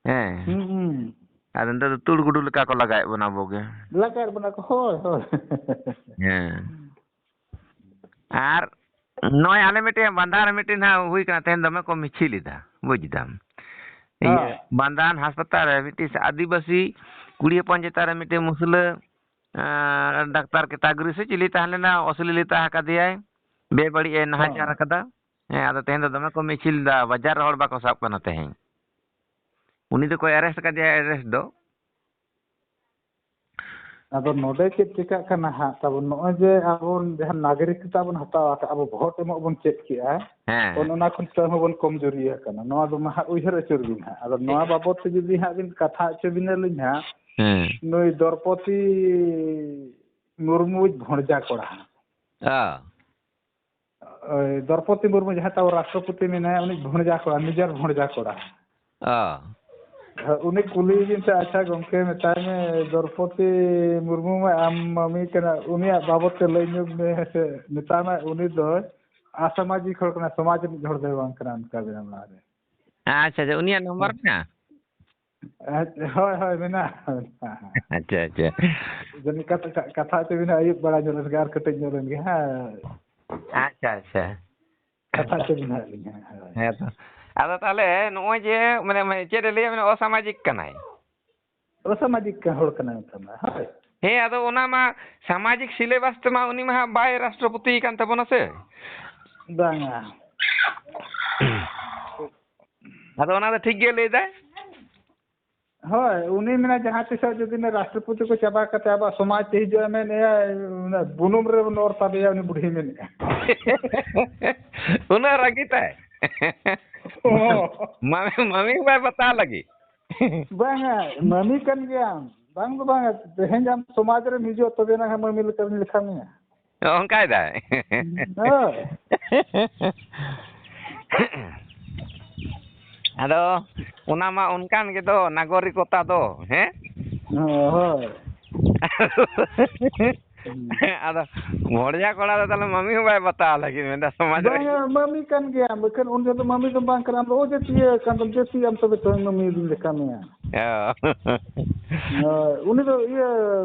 ᱦᱮᱸ᱾ ᱦᱩᱸ, ᱦᱩᱸ᱾ ᱟᱨ ᱱᱮᱛᱟᱨ ᱫᱚ ᱛᱩᱲ ᱜᱩᱰᱩ ᱞᱮᱠᱟ ᱠᱚ ᱞᱟᱜᱟᱭᱮᱫ ᱵᱚᱱᱟ ᱟᱵᱚᱜᱮ᱾ ᱞᱟᱜᱟᱭᱮᱫ ᱵᱚᱱᱟ ᱠᱚ, ᱦᱳᱭ, ᱦᱳᱭ᱾ ᱦᱮᱸ᱾ ᱟᱨ ᱱᱚᱜᱼᱚᱭ ᱟᱞᱮ ᱢᱤᱫᱴᱮᱱ ᱵᱟᱸᱫᱷᱟ ᱨᱮ ᱢᱤᱫᱴᱮᱱ ᱦᱟᱸᱜ ᱦᱩᱭ ᱠᱟᱱᱟ, ᱛᱮᱦᱮᱧ ᱫᱚᱢᱮ ᱠᱚ ᱢᱤᱪᱷᱤᱞ ᱮᱫᱟ, ᱵᱩᱡᱽ ᱫᱟᱢ᱾ ᱤᱭᱟᱹ, ᱦᱮᱸ᱾ ᱵᱟᱸᱫᱷᱟᱱ ᱦᱟᱥᱯᱟᱛᱟᱞ ᱨᱮ ᱢᱤᱫᱴᱤᱡ ᱟᱹᱫᱤᱵᱟᱹᱥᱤ ᱠᱩᱲᱤ ᱦᱚᱯᱚᱱ ᱪᱮᱛᱟᱱ ᱨᱮ ᱢᱤᱫᱴᱮᱱ ᱢᱩᱥᱞᱟᱹ, ᱟᱸ, ᱰᱟᱠᱛᱟᱨ category ᱥᱮ ᱪᱤᱞᱤ ᱛᱟᱦᱮᱸ ᱞᱮᱱᱟ, ᱚᱥᱞᱤᱞᱤᱛᱟ ᱟᱠᱟᱫᱮᱭᱟᱭ, ᱵᱮᱵᱟᱹᱲᱤᱡ ᱮ ᱱᱟᱦᱟᱪᱟᱨ ᱦᱮᱸ᱾ ᱟᱠᱟᱫᱟ᱾ ᱦᱮᱸ, ᱟᱫᱚ ᱛᱮᱦᱮᱧ ᱫᱚ ᱫᱚᱢᱮ ᱠᱚ ᱢᱤᱪᱷᱤᱞ ᱮᱫᱟ, ᱵᱟᱡᱟᱨ ᱨᱮ ᱦᱚᱲ ᱵᱟᱠᱚ ᱥᱟᱵ ᱠᱟᱱᱟ ᱛᱮᱦᱮᱧ᱾ ᱩᱱᱤ ᱫᱚᱠᱚ arrest ᱠᱟᱫᱮᱭᱟ, arrest ᱫᱚ᱾ ᱟᱫᱚ ᱱᱚᱰᱮ ᱪᱮᱫ ᱪᱤᱠᱟᱹᱜ ᱠᱟᱱᱟ ᱦᱟᱸᱜ ᱛᱟᱵᱚᱱ, ᱱᱚᱜᱼᱚᱭ ᱡᱮ ᱟᱵᱚ ᱡᱟᱦᱟᱸ ᱱᱟᱜᱚᱨᱤᱠᱚᱛᱟ ᱵᱚᱱ ᱦᱟᱛᱟᱣ ᱟᱠᱟᱫ, ᱟᱵᱚ ᱵᱷᱳᱴ ᱮᱢᱚᱜ ᱵᱚᱱ ᱪᱮᱫ ᱠᱮᱜᱼᱟ, ᱦᱮᱸ᱾ ᱚᱱ ᱚᱱᱟ ᱠᱷᱚᱱ ᱛᱟᱹᱣ ᱦᱚᱸᱵᱚᱱ ᱠᱚᱢᱡᱩᱨᱤ ᱟᱠᱟᱱᱟ᱾ ᱱᱚᱣᱟ ᱫᱚ ᱢᱟ ᱦᱟᱸᱜ ᱩᱭᱦᱟᱹᱨ ᱟᱹᱪᱩᱨ ᱵᱤᱱ ᱦᱟᱸᱜ᱾ ᱟᱫᱚ ᱱᱚᱣᱟ ᱵᱟᱵᱚᱫ ᱛᱮ ᱡᱩᱫᱤ ᱦᱟᱸᱜ ᱵᱤᱱ ᱠᱟᱛᱷᱟ ᱦᱚᱪᱚ ᱵᱤᱱᱟᱞᱤᱧ ᱦᱟᱸᱜ, ᱦᱮᱸ᱾ ᱱᱩᱭ ᱫᱨᱚᱯᱚᱫᱤ ᱢᱩᱨᱢᱩᱭᱤᱡ ᱵᱷᱚᱸᱡᱟ ᱠᱚᱲᱟ ᱦᱟᱸᱜ᱾ ᱚ᱾ ᱳᱭ ᱫᱨᱚᱯᱚᱫᱤ ᱢᱩᱨᱢᱩ ᱡᱟᱦᱟᱸᱭ ᱛᱟᱵᱚ ᱨᱟᱥᱴᱨᱚᱯᱚᱛᱤ ᱢᱮᱱᱟᱭᱟ, ᱩᱱᱤ ᱵᱷᱚᱸᱡᱟ ᱠᱚᱲᱟ, ᱱᱤᱡᱮᱨ ᱵᱷᱚᱸᱡᱟ ᱠᱚᱲᱟ᱾ ᱚ᱾ ᱦᱮᱸ, ᱩᱱᱤ ᱠᱩᱞᱤᱭᱮ ᱵᱤᱱ ᱥᱮ, ᱟᱪᱪᱷᱟ ᱜᱚᱢᱠᱮ ᱢᱮᱛᱟᱭ ᱢᱮ, ᱫᱨᱚᱯᱚᱫᱤ ᱢᱩᱨᱢᱩ ᱢᱟ ᱟᱢ ᱢᱟᱹᱢᱤ ᱠᱟᱱᱟ, ᱩᱱᱤᱭᱟᱜ ᱵᱟᱵᱚᱫ ᱛᱮ ᱞᱟᱹᱭ ᱧᱚᱜ ᱢᱮ ᱥᱮ, ᱢᱮᱛᱟᱭ ᱢᱮ ᱩᱱᱤ ᱫᱚ ᱟᱥᱟᱢᱟᱡᱤᱠ ᱦᱚᱲ ᱠᱟᱱᱟᱭ, ᱥᱚᱢᱟᱡᱽ ᱨᱤᱱᱤᱡ ᱦᱚᱲ ᱫᱚᱭ ᱵᱟᱝ ᱠᱟᱱᱟ, ᱚᱱᱠᱟ ᱵᱮᱱ ᱚᱱᱟ ᱨᱮ᱾ ᱟᱪᱪᱷᱟ, ᱟᱪᱪᱷᱟ, ᱩᱱᱤᱭᱟᱜ ᱱᱟᱢᱵᱟᱨ ᱢᱮᱱᱟᱜᱼᱟ? ᱟᱪᱪᱷᱟ, ᱦᱳᱭ, ᱦᱳᱭ, ᱢᱮᱱᱟᱜᱼᱟ, ᱢᱮᱱᱟᱜᱼᱟ᱾ ᱟᱪᱪᱷᱟ, ᱟᱪᱪᱷᱟ᱾ ᱡᱟᱹᱱᱤᱡ ᱠᱟᱛᱷᱟ, ᱠᱟᱛᱷᱟ ᱦᱚᱪᱚ ᱵᱤᱱ ᱦᱟᱸᱜ, ᱟᱹᱭᱩᱵ ᱵᱮᱲᱟ ᱧᱚᱜ ᱞᱮᱱ ᱜᱮ, ᱟᱨ ᱠᱟᱹᱴᱤᱡ ᱧᱚᱜ ᱞᱮᱱ ᱜᱮ ᱦᱟᱸᱜ᱾ ᱟᱪᱪᱷᱟ, ᱟᱪᱪᱷᱟ᱾ ᱠᱟᱛᱷᱟ ᱦᱚᱪᱚ ᱵᱤᱱ ᱦᱟᱸᱜ ᱟᱹᱞᱤᱧ ᱦᱟᱸᱜ, ᱦᱳᱭ᱾ ᱦᱮᱸ ᱛᱚ᱾ ᱟᱫᱚ ᱛᱟᱦᱚᱞᱮ ᱱᱚᱜᱼᱚᱭ ᱡᱮ, ᱢᱟᱱᱮ, ᱢᱟᱱᱮ, ᱪᱮᱫ ᱮ ᱞᱟᱹᱭᱟ, ᱢᱟᱱᱮ, ᱚᱥᱟᱢᱟᱡᱤᱠ ᱠᱟᱱᱟᱭ᱾ ᱚᱥᱟᱢᱟᱡᱤᱠ ᱠᱟ-, ᱦᱚᱲ ᱠᱟᱱᱟᱭ ᱢᱮᱛᱟᱢᱟ, ᱦᱳᱭ᱾ ᱦᱮᱸ, ᱟᱫᱚ ᱚᱱᱟ ᱢᱟ ᱥᱟᱢᱟᱡᱤᱠ syllabus ᱛᱮᱢᱟ ᱩᱱᱤ ᱢᱟ ᱦᱟᱸᱜ ᱵᱟᱭ ᱨᱟᱥᱴᱨᱚᱯᱚᱛᱤ ᱠᱟᱱ ᱛᱟᱵᱚᱱᱟ ᱥᱮ᱾ ᱵᱟᱝᱟ᱾ ᱟᱫᱚ ᱚᱱᱟ ᱫᱚ ᱴᱷᱤᱠ ᱜᱮ ᱞᱟᱹᱭ ᱫᱟᱭ᱾ ᱦᱳᱭ, ᱩᱱᱤ ᱢᱮᱱᱟ ᱡᱟᱦᱟᱸ ᱛᱤᱥᱚᱜ ᱡᱩᱫᱤ ᱚᱱᱟ ᱨᱟᱥᱴᱨᱚᱯᱚᱛᱤ ᱠᱚ ᱪᱟᱵᱟ ᱠᱟᱛᱮ ᱟᱵᱚᱣᱟᱜ ᱥᱚᱢᱟᱡᱽ ᱛᱮ ᱦᱤᱡᱩᱜᱼᱟ, ᱢᱮᱱᱮᱫᱼᱟ, ᱚᱱᱟ ᱵᱩᱱᱩᱢ ᱨᱮᱵᱚᱱ ᱚᱨ ᱛᱟᱵᱮᱭᱟ, ᱩᱱᱤ ᱵᱩᱰᱷᱤ ᱢᱮᱱᱮᱫᱼᱟ᱾ ᱩᱱᱟᱹᱜ ᱨᱟᱹᱜᱤ ᱛᱟᱭ᱾ ᱚ᱾ ᱢᱟᱢᱤ, ᱢᱟᱢᱤ ᱵᱟᱭ ᱵᱟᱛᱟᱣ ᱞᱟᱹᱜᱤᱫ᱾ ᱵᱟᱝᱟ, ᱢᱟᱹᱢᱤ ᱠᱟᱱ ᱜᱮᱭᱟᱢ᱾ ᱵᱟᱝ ᱫᱚ ᱵᱟᱝᱟ, ᱛᱮᱦᱮᱧ ᱟᱢ ᱥᱚᱢᱟᱡᱽ ᱨᱮᱢ ᱦᱤᱡᱩᱜᱼᱟ, ᱛᱚᱵᱮ ᱱᱟ ᱦᱟᱸᱜ ᱢᱟᱹᱢᱤ ᱞᱮᱠᱟᱧ ᱞᱮᱠᱷᱟ ᱢᱮᱭᱟ᱾ ᱚᱱᱠᱟᱭ ᱫᱟᱭ᱾ ᱦᱳᱭ᱾ ᱟᱫᱚ ᱚᱱᱟ ᱢᱟ ᱚᱱᱠᱟᱱ ᱜᱮᱫᱚ ᱱᱟᱜᱚᱨᱤᱠᱚᱛᱟ ᱫᱚ, ᱦᱮᱸ? ᱦᱳᱭ᱾ ᱦᱩᱸ᱾ ᱟᱫᱚ ᱵᱷᱚᱲᱡᱟ ᱠᱚᱲᱟ ᱫᱚ ᱛᱟᱦᱞᱮ ᱢᱟᱹᱢᱤ ᱦᱚᱸ ᱵᱟᱭ ᱵᱟᱛᱟᱣ ᱞᱟᱹᱜᱤᱫ, ᱢᱮᱱᱫᱟ ᱥᱚᱢᱟᱡᱽ ᱨᱮ᱾ ᱵᱟᱝᱟ, ᱢᱟᱹᱢᱤ ᱠᱟᱱ ᱜᱮᱭᱟᱢ, ᱮᱱᱠᱷᱟᱱ ᱩᱱ ᱡᱚᱦᱚᱜ ᱫᱚ ᱢᱟᱹᱢᱤ ᱫᱚ ᱵᱟᱝ ᱠᱟᱱᱟᱢ, ᱟᱢ ᱫᱚ ᱚᱡᱟᱹᱛᱤᱭᱟᱹ ᱠᱟᱱ ᱫᱚᱢ, ᱡᱟᱹᱛᱤᱭᱟᱢ ᱛᱚᱵᱮ ᱛᱚ ᱢᱟᱹᱢᱤ ᱫᱚᱧ ᱞᱮᱠᱷᱟ ᱢᱮᱭᱟ᱾ ᱚ᱾ ᱦᱳᱭ, ᱩᱱᱤ ᱫᱚ ᱤᱭᱟᱹ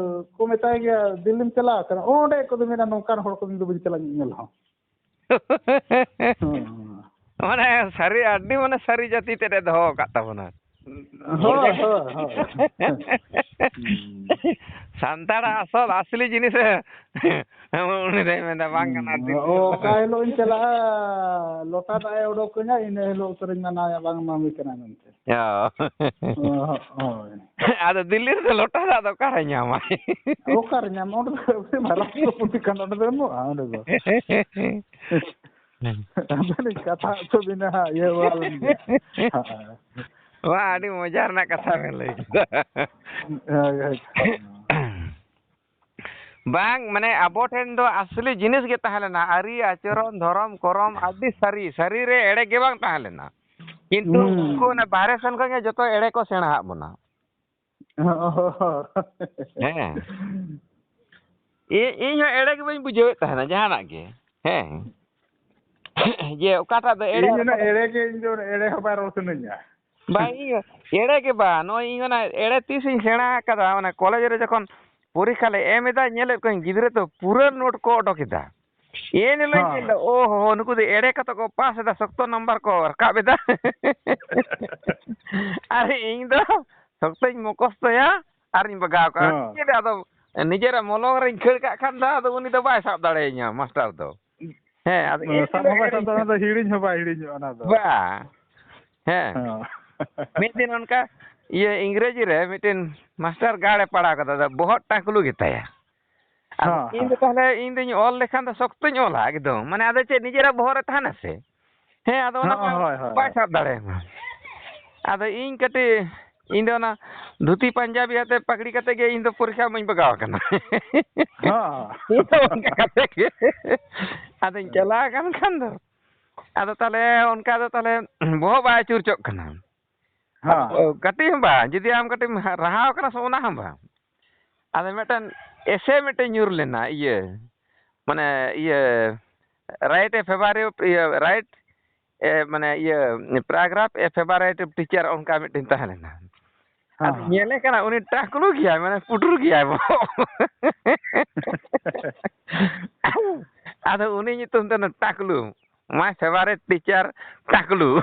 ᱠᱚ ᱢᱮᱛᱟᱭ ᱜᱮᱭᱟ, ᱫᱤᱞᱞᱤᱢ ᱪᱟᱞᱟᱣ ᱠᱟᱱᱟ? ᱚᱸᱰᱮ ᱠᱚᱫᱚ ᱢᱮᱱᱟ, ᱱᱚᱝᱠᱟᱱ ᱦᱚᱲ ᱠᱚᱫᱚ ᱤᱧ ᱫᱚ ᱵᱟᱹᱧ ᱪᱟᱞᱟᱜ ᱧᱮᱧᱮᱞ ᱦᱚᱸ᱾ ᱦᱩᱸ᱾ ᱢᱟᱱᱮ ᱥᱟᱹᱨᱤ, ᱟᱹᱰᱤ ᱢᱟᱱᱮ ᱥᱟᱹᱨᱤ ᱡᱟᱹᱛᱤ ᱛᱮᱫ ᱮ ᱫᱚᱦᱚ ᱟᱠᱟᱫ ᱛᱟᱵᱚᱱᱟ᱾ ᱦᱳᱭ, ᱦᱳᱭ, ᱦᱳᱭ᱾ ᱥᱟᱱᱛᱟᱲᱟᱜ ᱟᱥᱚᱞ ᱟᱥᱞᱤ ᱡᱤᱱᱤᱥ ᱩᱱᱤ ᱫᱚᱭ ᱢᱮᱱᱫᱟ, "ᱵᱟᱝ ᱠᱟᱱᱟ, ᱫᱤᱞᱞᱤ ᱫᱚ ᱚᱠᱟ ᱵᱟᱝ ᱠᱟᱱᱟ᱾" ᱦᱤᱞᱳᱜ ᱤᱧ ᱪᱟᱞᱟᱜᱼᱟ, ᱞᱚᱴᱟ ᱫᱟᱜ ᱮ ᱚᱰᱚᱠ ᱟᱹᱧᱟ, ᱤᱱᱟᱹ ᱦᱤᱞᱳᱜ ᱩᱛᱟᱹᱨᱤᱧ ᱢᱟᱱᱟᱣᱮᱭᱟ, "ᱵᱟᱝ ᱮᱢᱟᱢ ᱠᱟᱱᱟ" ᱢᱮᱱᱛᱮ᱾ ᱚ᱾ ᱚ, ᱦᱳᱭ᱾ ᱟᱫᱚ ᱫᱤᱞᱞᱤ ᱨᱮᱫᱚ ᱞᱚᱴᱟ ᱫᱟᱜ ᱫᱚ ᱚᱠᱟᱨᱮ ᱧᱟᱢᱟᱭ? ᱚᱠᱟᱨᱮ ᱧᱟᱢᱟ? ᱚᱸᱰᱮ ᱫᱚ ᱨᱟᱥᱴᱨᱚᱯᱚᱛᱤ ᱠᱟᱱᱟ, ᱚᱸᱰᱮ ᱫᱚ ᱮᱢᱚᱜᱼᱟ, ᱚᱸᱰᱮ ᱫᱚ᱾ ᱟᱫᱚ ᱞᱤᱧ ᱠᱟᱛᱷᱟ ᱦᱚᱪᱚ ᱵᱤᱱᱟ ᱦᱟᱸᱜ, ᱤᱭᱟᱹ ᱵᱟᱲᱟ ᱞᱮᱱ ᱜᱮ᱾ ᱵᱟᱝ, ᱟᱹᱰᱤ ᱢᱚᱡᱟ ᱨᱮᱱᱟᱜ ᱠᱟᱛᱷᱟ ᱵᱮᱱ ᱞᱟᱹᱭ ᱠᱮᱫᱟ᱾ ᱦᱳᱭ, ᱦᱳᱭ᱾ ᱵᱟᱝ, ᱢᱟᱱᱮ ᱟᱵᱚ ᱴᱷᱮᱱ ᱫᱚ ᱟᱥᱞᱤ ᱡᱤᱱᱤᱥ ᱜᱮ ᱛᱟᱦᱮᱸ ᱞᱮᱱᱟ, ᱟᱹᱨᱤ, ᱟᱪᱚᱨᱚᱱ, ᱫᱷᱚᱨᱚᱢ, ᱠᱚᱨᱚᱢ, ᱟᱹᱰᱤ ᱥᱟᱹᱨᱤ, ᱥᱟᱹᱨᱤ ᱨᱮ ᱮᱲᱮ ᱜᱮ ᱵᱟᱝ ᱛᱟᱦᱮᱸ ᱞᱮᱱᱟ᱾ ᱠᱤᱱᱛᱩ ᱦᱩᱸ᱾ ᱩᱱᱠᱩ ᱚᱱᱟ ᱵᱟᱦᱨᱮ ᱥᱮᱱ ᱠᱷᱚᱱ ᱜᱮ ᱡᱚᱛᱚ ᱮᱲᱮ ᱠᱚ ᱥᱮᱬᱟ ᱟᱫ ᱵᱚᱱᱟ᱾ ᱦᱚᱸ᱾ ᱦᱮᱸ᱾ ᱤ-, ᱤᱧ ᱦᱚᱸ ᱮᱲᱮ ᱜᱮ ᱵᱟᱹᱧ ᱵᱩᱡᱷᱟᱹᱣᱮᱫ ᱛᱟᱦᱮᱱᱟ ᱡᱟᱦᱟᱱᱟᱜ ᱜᱮ᱾ ᱦᱮᱸ᱾ ᱡᱮ ᱚᱠᱟᱴᱟᱜ ᱫᱚ ᱮᱲᱮ ᱤᱧ ᱟᱨ ᱚᱱᱟ ᱚᱠᱟᱴᱟᱜ ᱮᱲᱮ ᱜᱮ, ᱤᱧ ᱫᱚ ᱮᱲᱮ ᱦᱚᱸ ᱵᱟᱭ ᱨᱚᱲ ᱥᱟᱱᱟᱧᱟ᱾ ᱵᱟᱝ, ᱤᱧ ᱮᱲᱮ ᱜᱮ ᱵᱟᱝ, ᱱᱚᱜᱼᱚᱭ ᱤᱧ ᱚᱱᱟ ᱮᱲᱮ ᱛᱤᱥ ᱤᱧ ᱥᱮᱬᱟ ᱟᱠᱟᱫᱟ, ᱚᱱᱟ ᱠᱚᱞᱮᱡᱽ ᱨᱮ ᱡᱚᱠᱷᱚᱱ ᱯᱚᱨᱤᱠᱠᱷᱟ ᱞᱮ ᱮᱢ ᱮᱫᱟ, ᱧᱮᱞᱮᱫ ᱠᱚᱣᱟᱧ ᱜᱤᱫᱽᱨᱟᱹ ᱫᱚ ᱯᱩᱨᱟᱹ ᱱᱳᱴ ᱠᱚ ᱚᱰᱚᱠ ᱮᱫᱟ᱾ ᱮᱱ ᱦᱤᱞᱳᱜ ᱦᱚᱸ᱾ ᱧᱮᱞ ᱮᱫᱟ, ᱳ ᱦᱳ, ᱱᱩᱠᱩ ᱫᱚ ᱮᱲᱮ ᱠᱟᱛᱮ ᱠᱚ ᱯᱟᱥ ᱮᱫᱟ, ᱥᱚᱠᱛᱚ ᱱᱟᱢᱵᱟᱨ ᱠᱚ ᱨᱟᱠᱟᱵ ᱮᱫᱟ᱾ ᱟᱨ ᱤᱧ ᱫᱚ ᱥᱚᱠᱛᱚᱧ ᱢᱚᱠᱚᱥᱛᱚᱭᱟ ᱟᱨᱤᱧ ᱵᱟᱜᱟᱣ ᱠᱟᱜᱼᱟ᱾ ᱦᱚᱸ᱾ ᱪᱮᱫ ᱟᱫᱚ ᱱᱤᱡᱮᱨᱟᱜ ᱢᱚᱞᱚᱝ ᱨᱤᱧ ᱠᱷᱟᱹᱲ ᱠᱟᱜ ᱠᱷᱟᱱ ᱫᱚ ᱟᱫᱚ ᱩᱱᱤ ᱫᱚ ᱵᱟᱭ ᱥᱟᱵ ᱫᱟᱲᱮᱭᱟᱹᱧᱟ ᱢᱟᱥᱴᱟᱨ ᱫᱚ᱾ ᱦᱮᱸ, ᱟᱫᱚ ᱦᱚᱸ, ᱮᱱ ᱥᱟᱵ ᱦᱤᱞᱳᱜ ᱦᱚᱸ ᱵᱟᱭ ᱥᱟᱵ ᱮᱲᱮᱧ ᱫᱟᱲᱮᱭᱟᱜᱼᱟ, ᱚᱱᱟ ᱫᱚ ᱦᱤᱲᱤᱧ ᱦᱚᱸ ᱵᱟᱭ ᱦᱤᱲᱤᱧᱚᱜᱼᱟ, ᱚᱱᱟ ᱫᱚ᱾ ᱵᱟ᱾ ᱦᱮᱸ᱾ ᱦᱚᱸ᱾ ᱢᱤᱫ ᱫᱤᱱ ᱚᱱᱠᱟ ᱤᱭᱟᱹ ᱤᱝᱨᱮᱡᱤ ᱨᱮ ᱢᱤᱫᱴᱮᱱ ᱢᱟᱥᱴᱟᱨ ᱜᱟᱲ ᱮ ᱯᱟᱲᱟᱣ ᱠᱟᱫᱟ, ᱟᱫᱚ ᱵᱚᱦᱚᱜ ᱴᱟᱠᱞᱩ ᱜᱮᱛᱟᱭᱟ᱾ ᱟᱫᱚ ᱦᱚᱸ, ᱤᱧ ᱫᱚ ᱦᱚᱸ᱾ ᱛᱟᱦᱞᱮ ᱤᱧ ᱫᱚᱧ ᱚᱞ ᱞᱮᱠᱷᱟᱱ ᱫᱚ ᱥᱚᱠᱛᱚᱧ ᱚᱞᱟ ᱮᱠᱫᱚᱢ, ᱢᱟᱱᱮ ᱟᱫᱚ ᱪᱮᱫ ᱱᱤᱡᱮᱨᱟᱜ ᱵᱚᱦᱚᱜ ᱨᱮ ᱛᱟᱦᱮᱱᱟ ᱥᱮ? ᱦᱮᱸ, ᱟᱫᱚ ᱚᱱᱟ ᱦᱚᱸ, ᱢᱟ ᱦᱳᱭ, ᱦᱳᱭ, ᱵᱟᱭ ᱦᱳᱭ᱾ ᱥᱟᱵ ᱫᱟᱲᱮᱭᱟᱢᱟ᱾ ᱟᱫᱚ ᱤᱧ ᱠᱟᱹᱴᱤᱡ, ᱤᱧ ᱫᱚ ᱚᱱᱟ ᱫᱷᱩᱛᱤ ᱯᱟᱧᱡᱟᱵᱤ ᱟᱛᱮ ᱯᱟᱜᱽᱲᱤ ᱠᱟᱛᱮ ᱜᱮ ᱤᱧ ᱫᱚ ᱯᱚᱨᱤᱠᱠᱷᱟ ᱢᱟᱧ ᱵᱟᱜᱟᱣ ᱟᱠᱟᱱᱟ᱾ ᱦᱚᱸ᱾ ᱤᱧ ᱫᱚ ᱚᱱᱠᱟ ᱠᱟᱛᱮ ᱜᱮ ᱟᱫᱚᱧ ᱪᱟᱞᱟᱣ ᱟᱠᱟᱱ ᱠᱷᱟᱱ ᱫᱚ, ᱟᱫᱚ ᱛᱟᱦᱞᱮ ᱚᱱᱠᱟ ᱫᱚ ᱛᱟᱦᱞᱮ ᱵᱚᱦᱚᱜ ᱵᱟᱭ ᱟᱹᱪᱩᱨ ᱦᱚᱪᱚᱜ ᱠᱟᱱᱟ᱾ ᱦᱮᱸ, ᱟᱫᱚ ᱦᱮᱸ᱾ ᱠᱟᱹᱴᱤᱡ ᱦᱚᱸ ᱵᱟᱝ, ᱡᱩᱫᱤ ᱟᱢ ᱠᱟᱹᱴᱤᱡ ᱮᱢ ᱨᱟᱦᱟᱣ ᱠᱟᱱᱟ ᱥᱮ, ᱚᱱᱟ ᱦᱚᱸ ᱵᱟᱝ᱾ ᱟᱫᱚ ᱢᱤᱫᱴᱮᱱ ᱮᱥᱮ ᱢᱤᱫᱴᱮᱱ ᱧᱩᱨ ᱞᱮᱱᱟ, ᱤᱭᱟᱹ, ᱢᱟᱱᱮ, ᱤᱭᱟᱹ, right a favourite, ᱤᱭᱟᱹ, right, ᱮ, ᱢᱟᱱᱮ, ᱤᱭᱟᱹ, paragraph a favourite teacher, ᱚᱱᱠᱟ ᱢᱤᱫᱴᱮᱱ ᱛᱟᱦᱮᱸ ᱞᱮᱱᱟ᱾ ᱦᱮᱸ, ᱟᱫᱚ ᱦᱮᱸ᱾ ᱧᱮᱞᱮ ᱠᱟᱱᱟ, ᱩᱱᱤ ᱴᱟᱠᱞᱩ ᱜᱮᱭᱟᱭ, ᱢᱟᱱᱮ, ᱯᱩᱴᱩᱨ ᱜᱮᱭᱟᱭ ᱵᱚᱦᱚᱜ᱾ ᱟᱫᱚ ᱩᱱᱤ ᱧᱩᱛᱩᱢ ᱛᱮ ᱚᱱᱟ ᱴᱟᱠᱞᱩ᱾ My favourite teacher, ᱴᱟᱠᱞᱩ᱾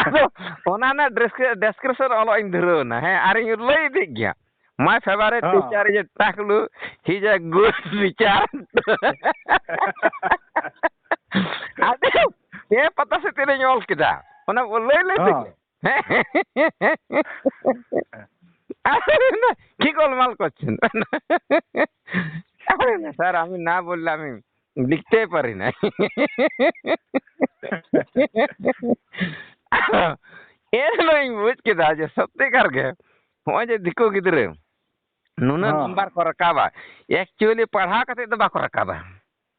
ᱟᱫᱚ ᱚᱱᱟ ᱨᱮᱱᱟᱜ ᱰᱮᱥᱠᱨᱤᱯᱥᱚᱱ ᱚᱞᱚᱜ ᱤᱧ ᱫᱷᱩᱨᱟᱹᱣ ᱮᱱᱟ, ᱦᱮᱸ, ᱟᱨᱤᱧ ᱞᱟᱹᱭ ᱤᱫᱤᱜ ᱜᱮᱭᱟ, my favorite teacher is a ᱴᱟᱠᱞᱩ, he is a good teacher. ᱟᱫᱚ ᱯᱮ ᱯᱟᱛᱟ ᱥᱮᱫ ᱛᱮᱞᱤᱧ ᱚᱞ ᱠᱮᱫᱟ, ᱚᱱᱟ ᱞᱟᱹᱭ ᱞᱟᱹᱭ ᱛᱮᱜᱮ᱾ কি গোলমাল করছেন? আরে না স্যার, আমি না বললে আমি লিখতে পারি না। ᱮᱱ ᱦᱤᱞᱳᱜ ᱤᱧ ᱵᱩᱡᱽ ᱠᱮᱫᱟ ᱡᱮ ᱥᱚᱛᱛᱤᱠᱟᱨ ᱜᱮ ᱱᱚᱜᱼᱚᱭ ᱡᱮ ᱫᱤᱠᱩ ᱜᱤᱫᱽᱨᱟᱹ ᱱᱩᱱᱟᱹᱜ ᱦᱚᱸ᱾ ᱱᱟᱢᱵᱟᱨ ᱠᱚ ᱨᱟᱠᱟᱵᱟ, actually ᱯᱟᱲᱦᱟᱣ ᱠᱟᱛᱮ ᱫᱚ ᱵᱟᱠᱚ ᱨᱟᱠᱟᱵᱟ᱾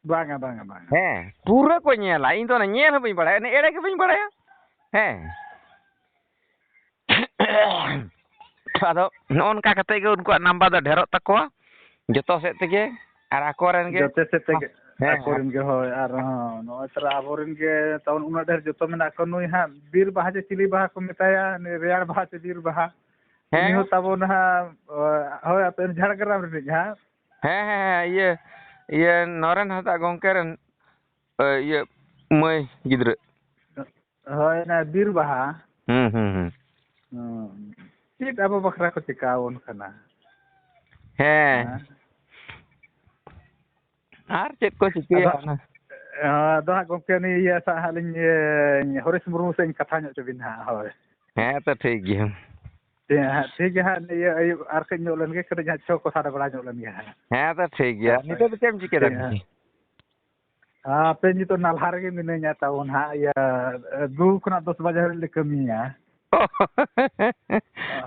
ᱵᱟᱝᱟ, ᱵᱟᱝᱟ, ᱵᱟᱝᱟ᱾ ᱦᱮᱸ, ᱯᱩᱨᱟᱹ ᱠᱚ ᱧᱮᱞᱟ᱾ ᱤᱧ ᱫᱚ ᱚᱱᱟ ᱧᱮᱞ ᱦᱚᱸ ᱵᱟᱹᱧ ᱵᱟᱲᱟᱭᱟ, ᱚᱱᱟ ᱮᱲᱮ ᱜᱮ ᱵᱟᱹᱧ ᱵᱟᱲᱟᱭᱟ᱾ ᱦᱮᱸ᱾ ᱟᱫᱚ ᱱᱚᱜᱼᱚ ᱱᱚᱝᱠᱟ ᱠᱟᱛᱮ ᱜᱮ ᱩᱱᱠᱩᱣᱟᱜ ᱱᱟᱢᱵᱟᱨ ᱫᱚ ᱰᱷᱮᱨᱚᱜ ᱛᱟᱠᱚᱣᱟ ᱡᱚᱛᱚ ᱥᱮᱫ ᱛᱮᱜᱮ, ᱟᱨ ᱟᱠᱚ ᱨᱮᱱ ᱜᱮ ᱡᱚᱛᱚ ᱥᱮᱫ ᱛᱮᱜᱮ ᱦᱮᱸ, ᱟᱠᱚ ᱨᱮᱱ ᱜᱮ, ᱦᱳᱭ᱾ ᱟᱨ ᱦᱚᱸ, ᱱᱚᱜᱼᱚᱭ ᱛᱟᱨᱟ ᱟᱵᱚ ᱨᱮᱱ ᱜᱮ ᱛᱟᱵᱚᱱ ᱩᱱᱟᱹᱜ ᱰᱷᱮᱨ ᱡᱚᱛᱚ ᱢᱮᱱᱟᱜ ᱠᱚ, ᱱᱩᱭ ᱦᱟᱸᱜ ᱵᱤᱨ ᱵᱟᱦᱟ ᱪᱮ ᱪᱤᱞᱤ ᱵᱟᱦᱟ ᱠᱚ ᱢᱮᱛᱟᱭᱟ, ᱱᱩᱭ ᱨᱮᱭᱟᱲ ᱵᱟᱦᱟ ᱪᱮ ᱵᱤᱨ ᱵᱟᱦᱟ, ᱩᱱᱤ ᱦᱮᱸ᱾ ᱦᱚᱸ ᱛᱟᱵᱚᱱ ᱦᱟᱸᱜ, ᱦᱳᱭ, ᱟᱯᱮ ᱡᱷᱟᱲᱜᱨᱟᱢ ᱨᱤᱱᱤᱡ ᱦᱟᱸᱜ᱾ ᱦᱮᱸ, ᱦᱮᱸ, ᱦᱮᱸ, ᱤᱭᱟᱹ, ᱤᱭᱟᱹ, ᱱᱚᱨᱮᱱ ᱦᱟᱸᱥᱫᱟ ᱜᱚᱢᱠᱮ ᱨᱮᱱ, ᱮ, ᱤᱭᱟᱹ, ᱢᱟᱹᱭ ᱜᱤᱫᱽᱨᱟᱹ᱾ ᱦᱳᱭ, ᱚᱱᱟ ᱵᱤᱨ ᱵᱟᱦᱟ᱾ ᱦᱩᱸ, ᱦᱩᱸ, ᱦᱩᱸ᱾ ᱦᱩᱸ᱾ ᱪᱮᱫ ᱟᱵᱚ ᱵᱟᱠᱷᱨᱟ ᱠᱚ ᱪᱮᱠᱟ ᱟᱵᱚᱱ ᱠᱟᱱᱟ? ᱦᱮᱸ᱾ ᱦᱮᱸ᱾ ᱟᱨ ᱪᱮᱫ ᱠᱚ ᱪᱤᱠᱟᱹᱭᱟ ᱟᱫᱚ, ᱚᱱᱟ? ᱟᱫᱚ ᱦᱟᱸᱜ ᱜᱚᱢᱠᱮ, ᱱᱩᱭ ᱤᱭᱟᱹ ᱥᱟᱶ ᱦᱟᱸᱜ ᱞᱤᱧ, ᱤᱭᱟᱹ, ᱦᱚᱨᱮᱥ ᱢᱩᱨᱢᱩ ᱥᱟᱶ ᱤᱧ ᱠᱟᱛᱷᱟ ᱧᱚᱜ ᱦᱚᱪᱚ ᱵᱤᱱ ᱦᱟᱸᱜ, ᱦᱳᱭ᱾ ᱦᱮᱸ, ᱛᱚ ᱴᱷᱤᱠ ᱜᱮᱭᱟ᱾ ᱦᱮᱸ, ᱦᱟᱸᱜ ᱴᱷᱤᱠ ᱜᱮᱭᱟ ᱦᱟᱸᱜ, ᱤᱭᱟᱹ, ᱟᱹᱭᱩᱵ ᱟᱨ ᱠᱟᱹᱡ ᱧᱚᱜ ᱞᱮᱱ ᱜᱮ, ᱠᱟᱹᱴᱤᱡ ᱦᱟᱸᱜ ᱪᱷᱚ ᱠᱚ ᱥᱟᱰᱮ ᱵᱟᱲᱟ ᱧᱚᱜ ᱞᱮᱱ ᱜᱮ ᱦᱟᱸᱜ᱾ ᱦᱮᱸ, ᱛᱚ ᱴᱷᱤᱠ ᱜᱮᱭᱟ᱾ ᱦᱳᱭ, ᱦᱳᱭ᱾ ᱱᱤᱛᱚᱜ ᱫᱚ ᱪᱮᱫ ᱮᱢ ᱪᱤᱠᱟᱹᱭᱮᱫᱟ? ᱴᱷᱤᱠ ᱦᱟᱸᱜ᱾ ᱦᱟᱯᱮ, ᱱᱤᱛᱚᱜ ᱱᱟᱞᱦᱟ ᱨᱮᱜᱮ ᱢᱤᱱᱟᱹᱧᱟ ᱛᱟᱵᱚᱱ ᱦᱟᱸᱜ, ᱤᱭᱟᱹ, ᱫᱩ ᱠᱷᱚᱱᱟᱜ ᱫᱚᱥ ᱵᱟᱡᱮ ᱦᱟᱹᱵᱤᱡ ᱞᱮ ᱠᱟᱹᱢᱤᱭᱟ᱾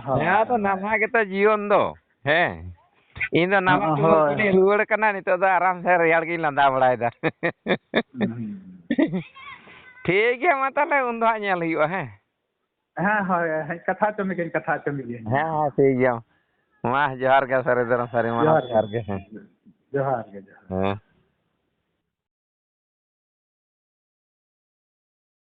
ᱦᱳᱭ, ᱦᱮᱸ, ᱟᱫᱚ ᱦᱳᱭ᱾ ᱱᱟᱞᱦᱟ ᱜᱮᱛᱚ ᱡᱤᱭᱚᱱ ᱫᱚ᱾ ᱦᱮᱸ, ᱤᱧ ᱫᱚ ᱱᱟᱞᱦᱟ ᱦᱚᱸ, ᱠᱷᱚᱱ ᱦᱳᱭ᱾ ᱨᱩᱣᱟᱹᱲ ᱠᱟᱱᱟ, ᱱᱤᱛᱚᱜ ᱫᱚ ᱟᱨᱟᱢ ᱥᱮ ᱨᱮᱭᱟᱲ ᱜᱤᱧ ᱞᱟᱸᱫᱟ ᱵᱟᱲᱟᱭᱮᱫᱟ᱾ ᱦᱩᱸ᱾ ᱴᱷᱤᱠ ᱜᱮᱭᱟ, ᱢᱟ ᱛᱟᱦᱚᱞᱮ ᱩᱱ ᱫᱚ ᱦᱟᱸᱜ ᱧᱮᱞ ᱦᱩᱭᱩᱜᱼᱟ, ᱦᱮᱸ᱾ ᱦᱮᱸ, ᱦᱳᱭ, ᱦᱮᱸ, ᱠᱟᱛᱷᱟ ᱦᱚᱪᱚ ᱢᱮᱜᱤᱭᱟᱹᱧ, ᱠᱟᱛᱷᱟ ᱦᱚᱪᱚ ᱢᱮᱜᱤᱭᱟᱹᱧ᱾ ᱦᱮᱸ, ᱦᱮᱸ, ᱴᱷᱤᱠ ᱜᱮᱭᱟ᱾ ᱢᱟ, ᱡᱚᱦᱟᱨ ᱜᱮ, ᱥᱟᱹᱨᱤ ᱫᱷᱚᱨᱚᱢ ᱥᱟᱹᱨᱤ ᱢᱟᱱᱟᱣ ᱡᱚᱦᱟᱨ ᱜᱮ᱾ ᱡᱚᱦᱟᱨ ᱜᱮ, ᱦᱮᱸ᱾ ᱡᱚᱦᱟᱨ ᱜᱮ, ᱡᱚᱦᱟᱨ᱾ ᱦᱮᱸ᱾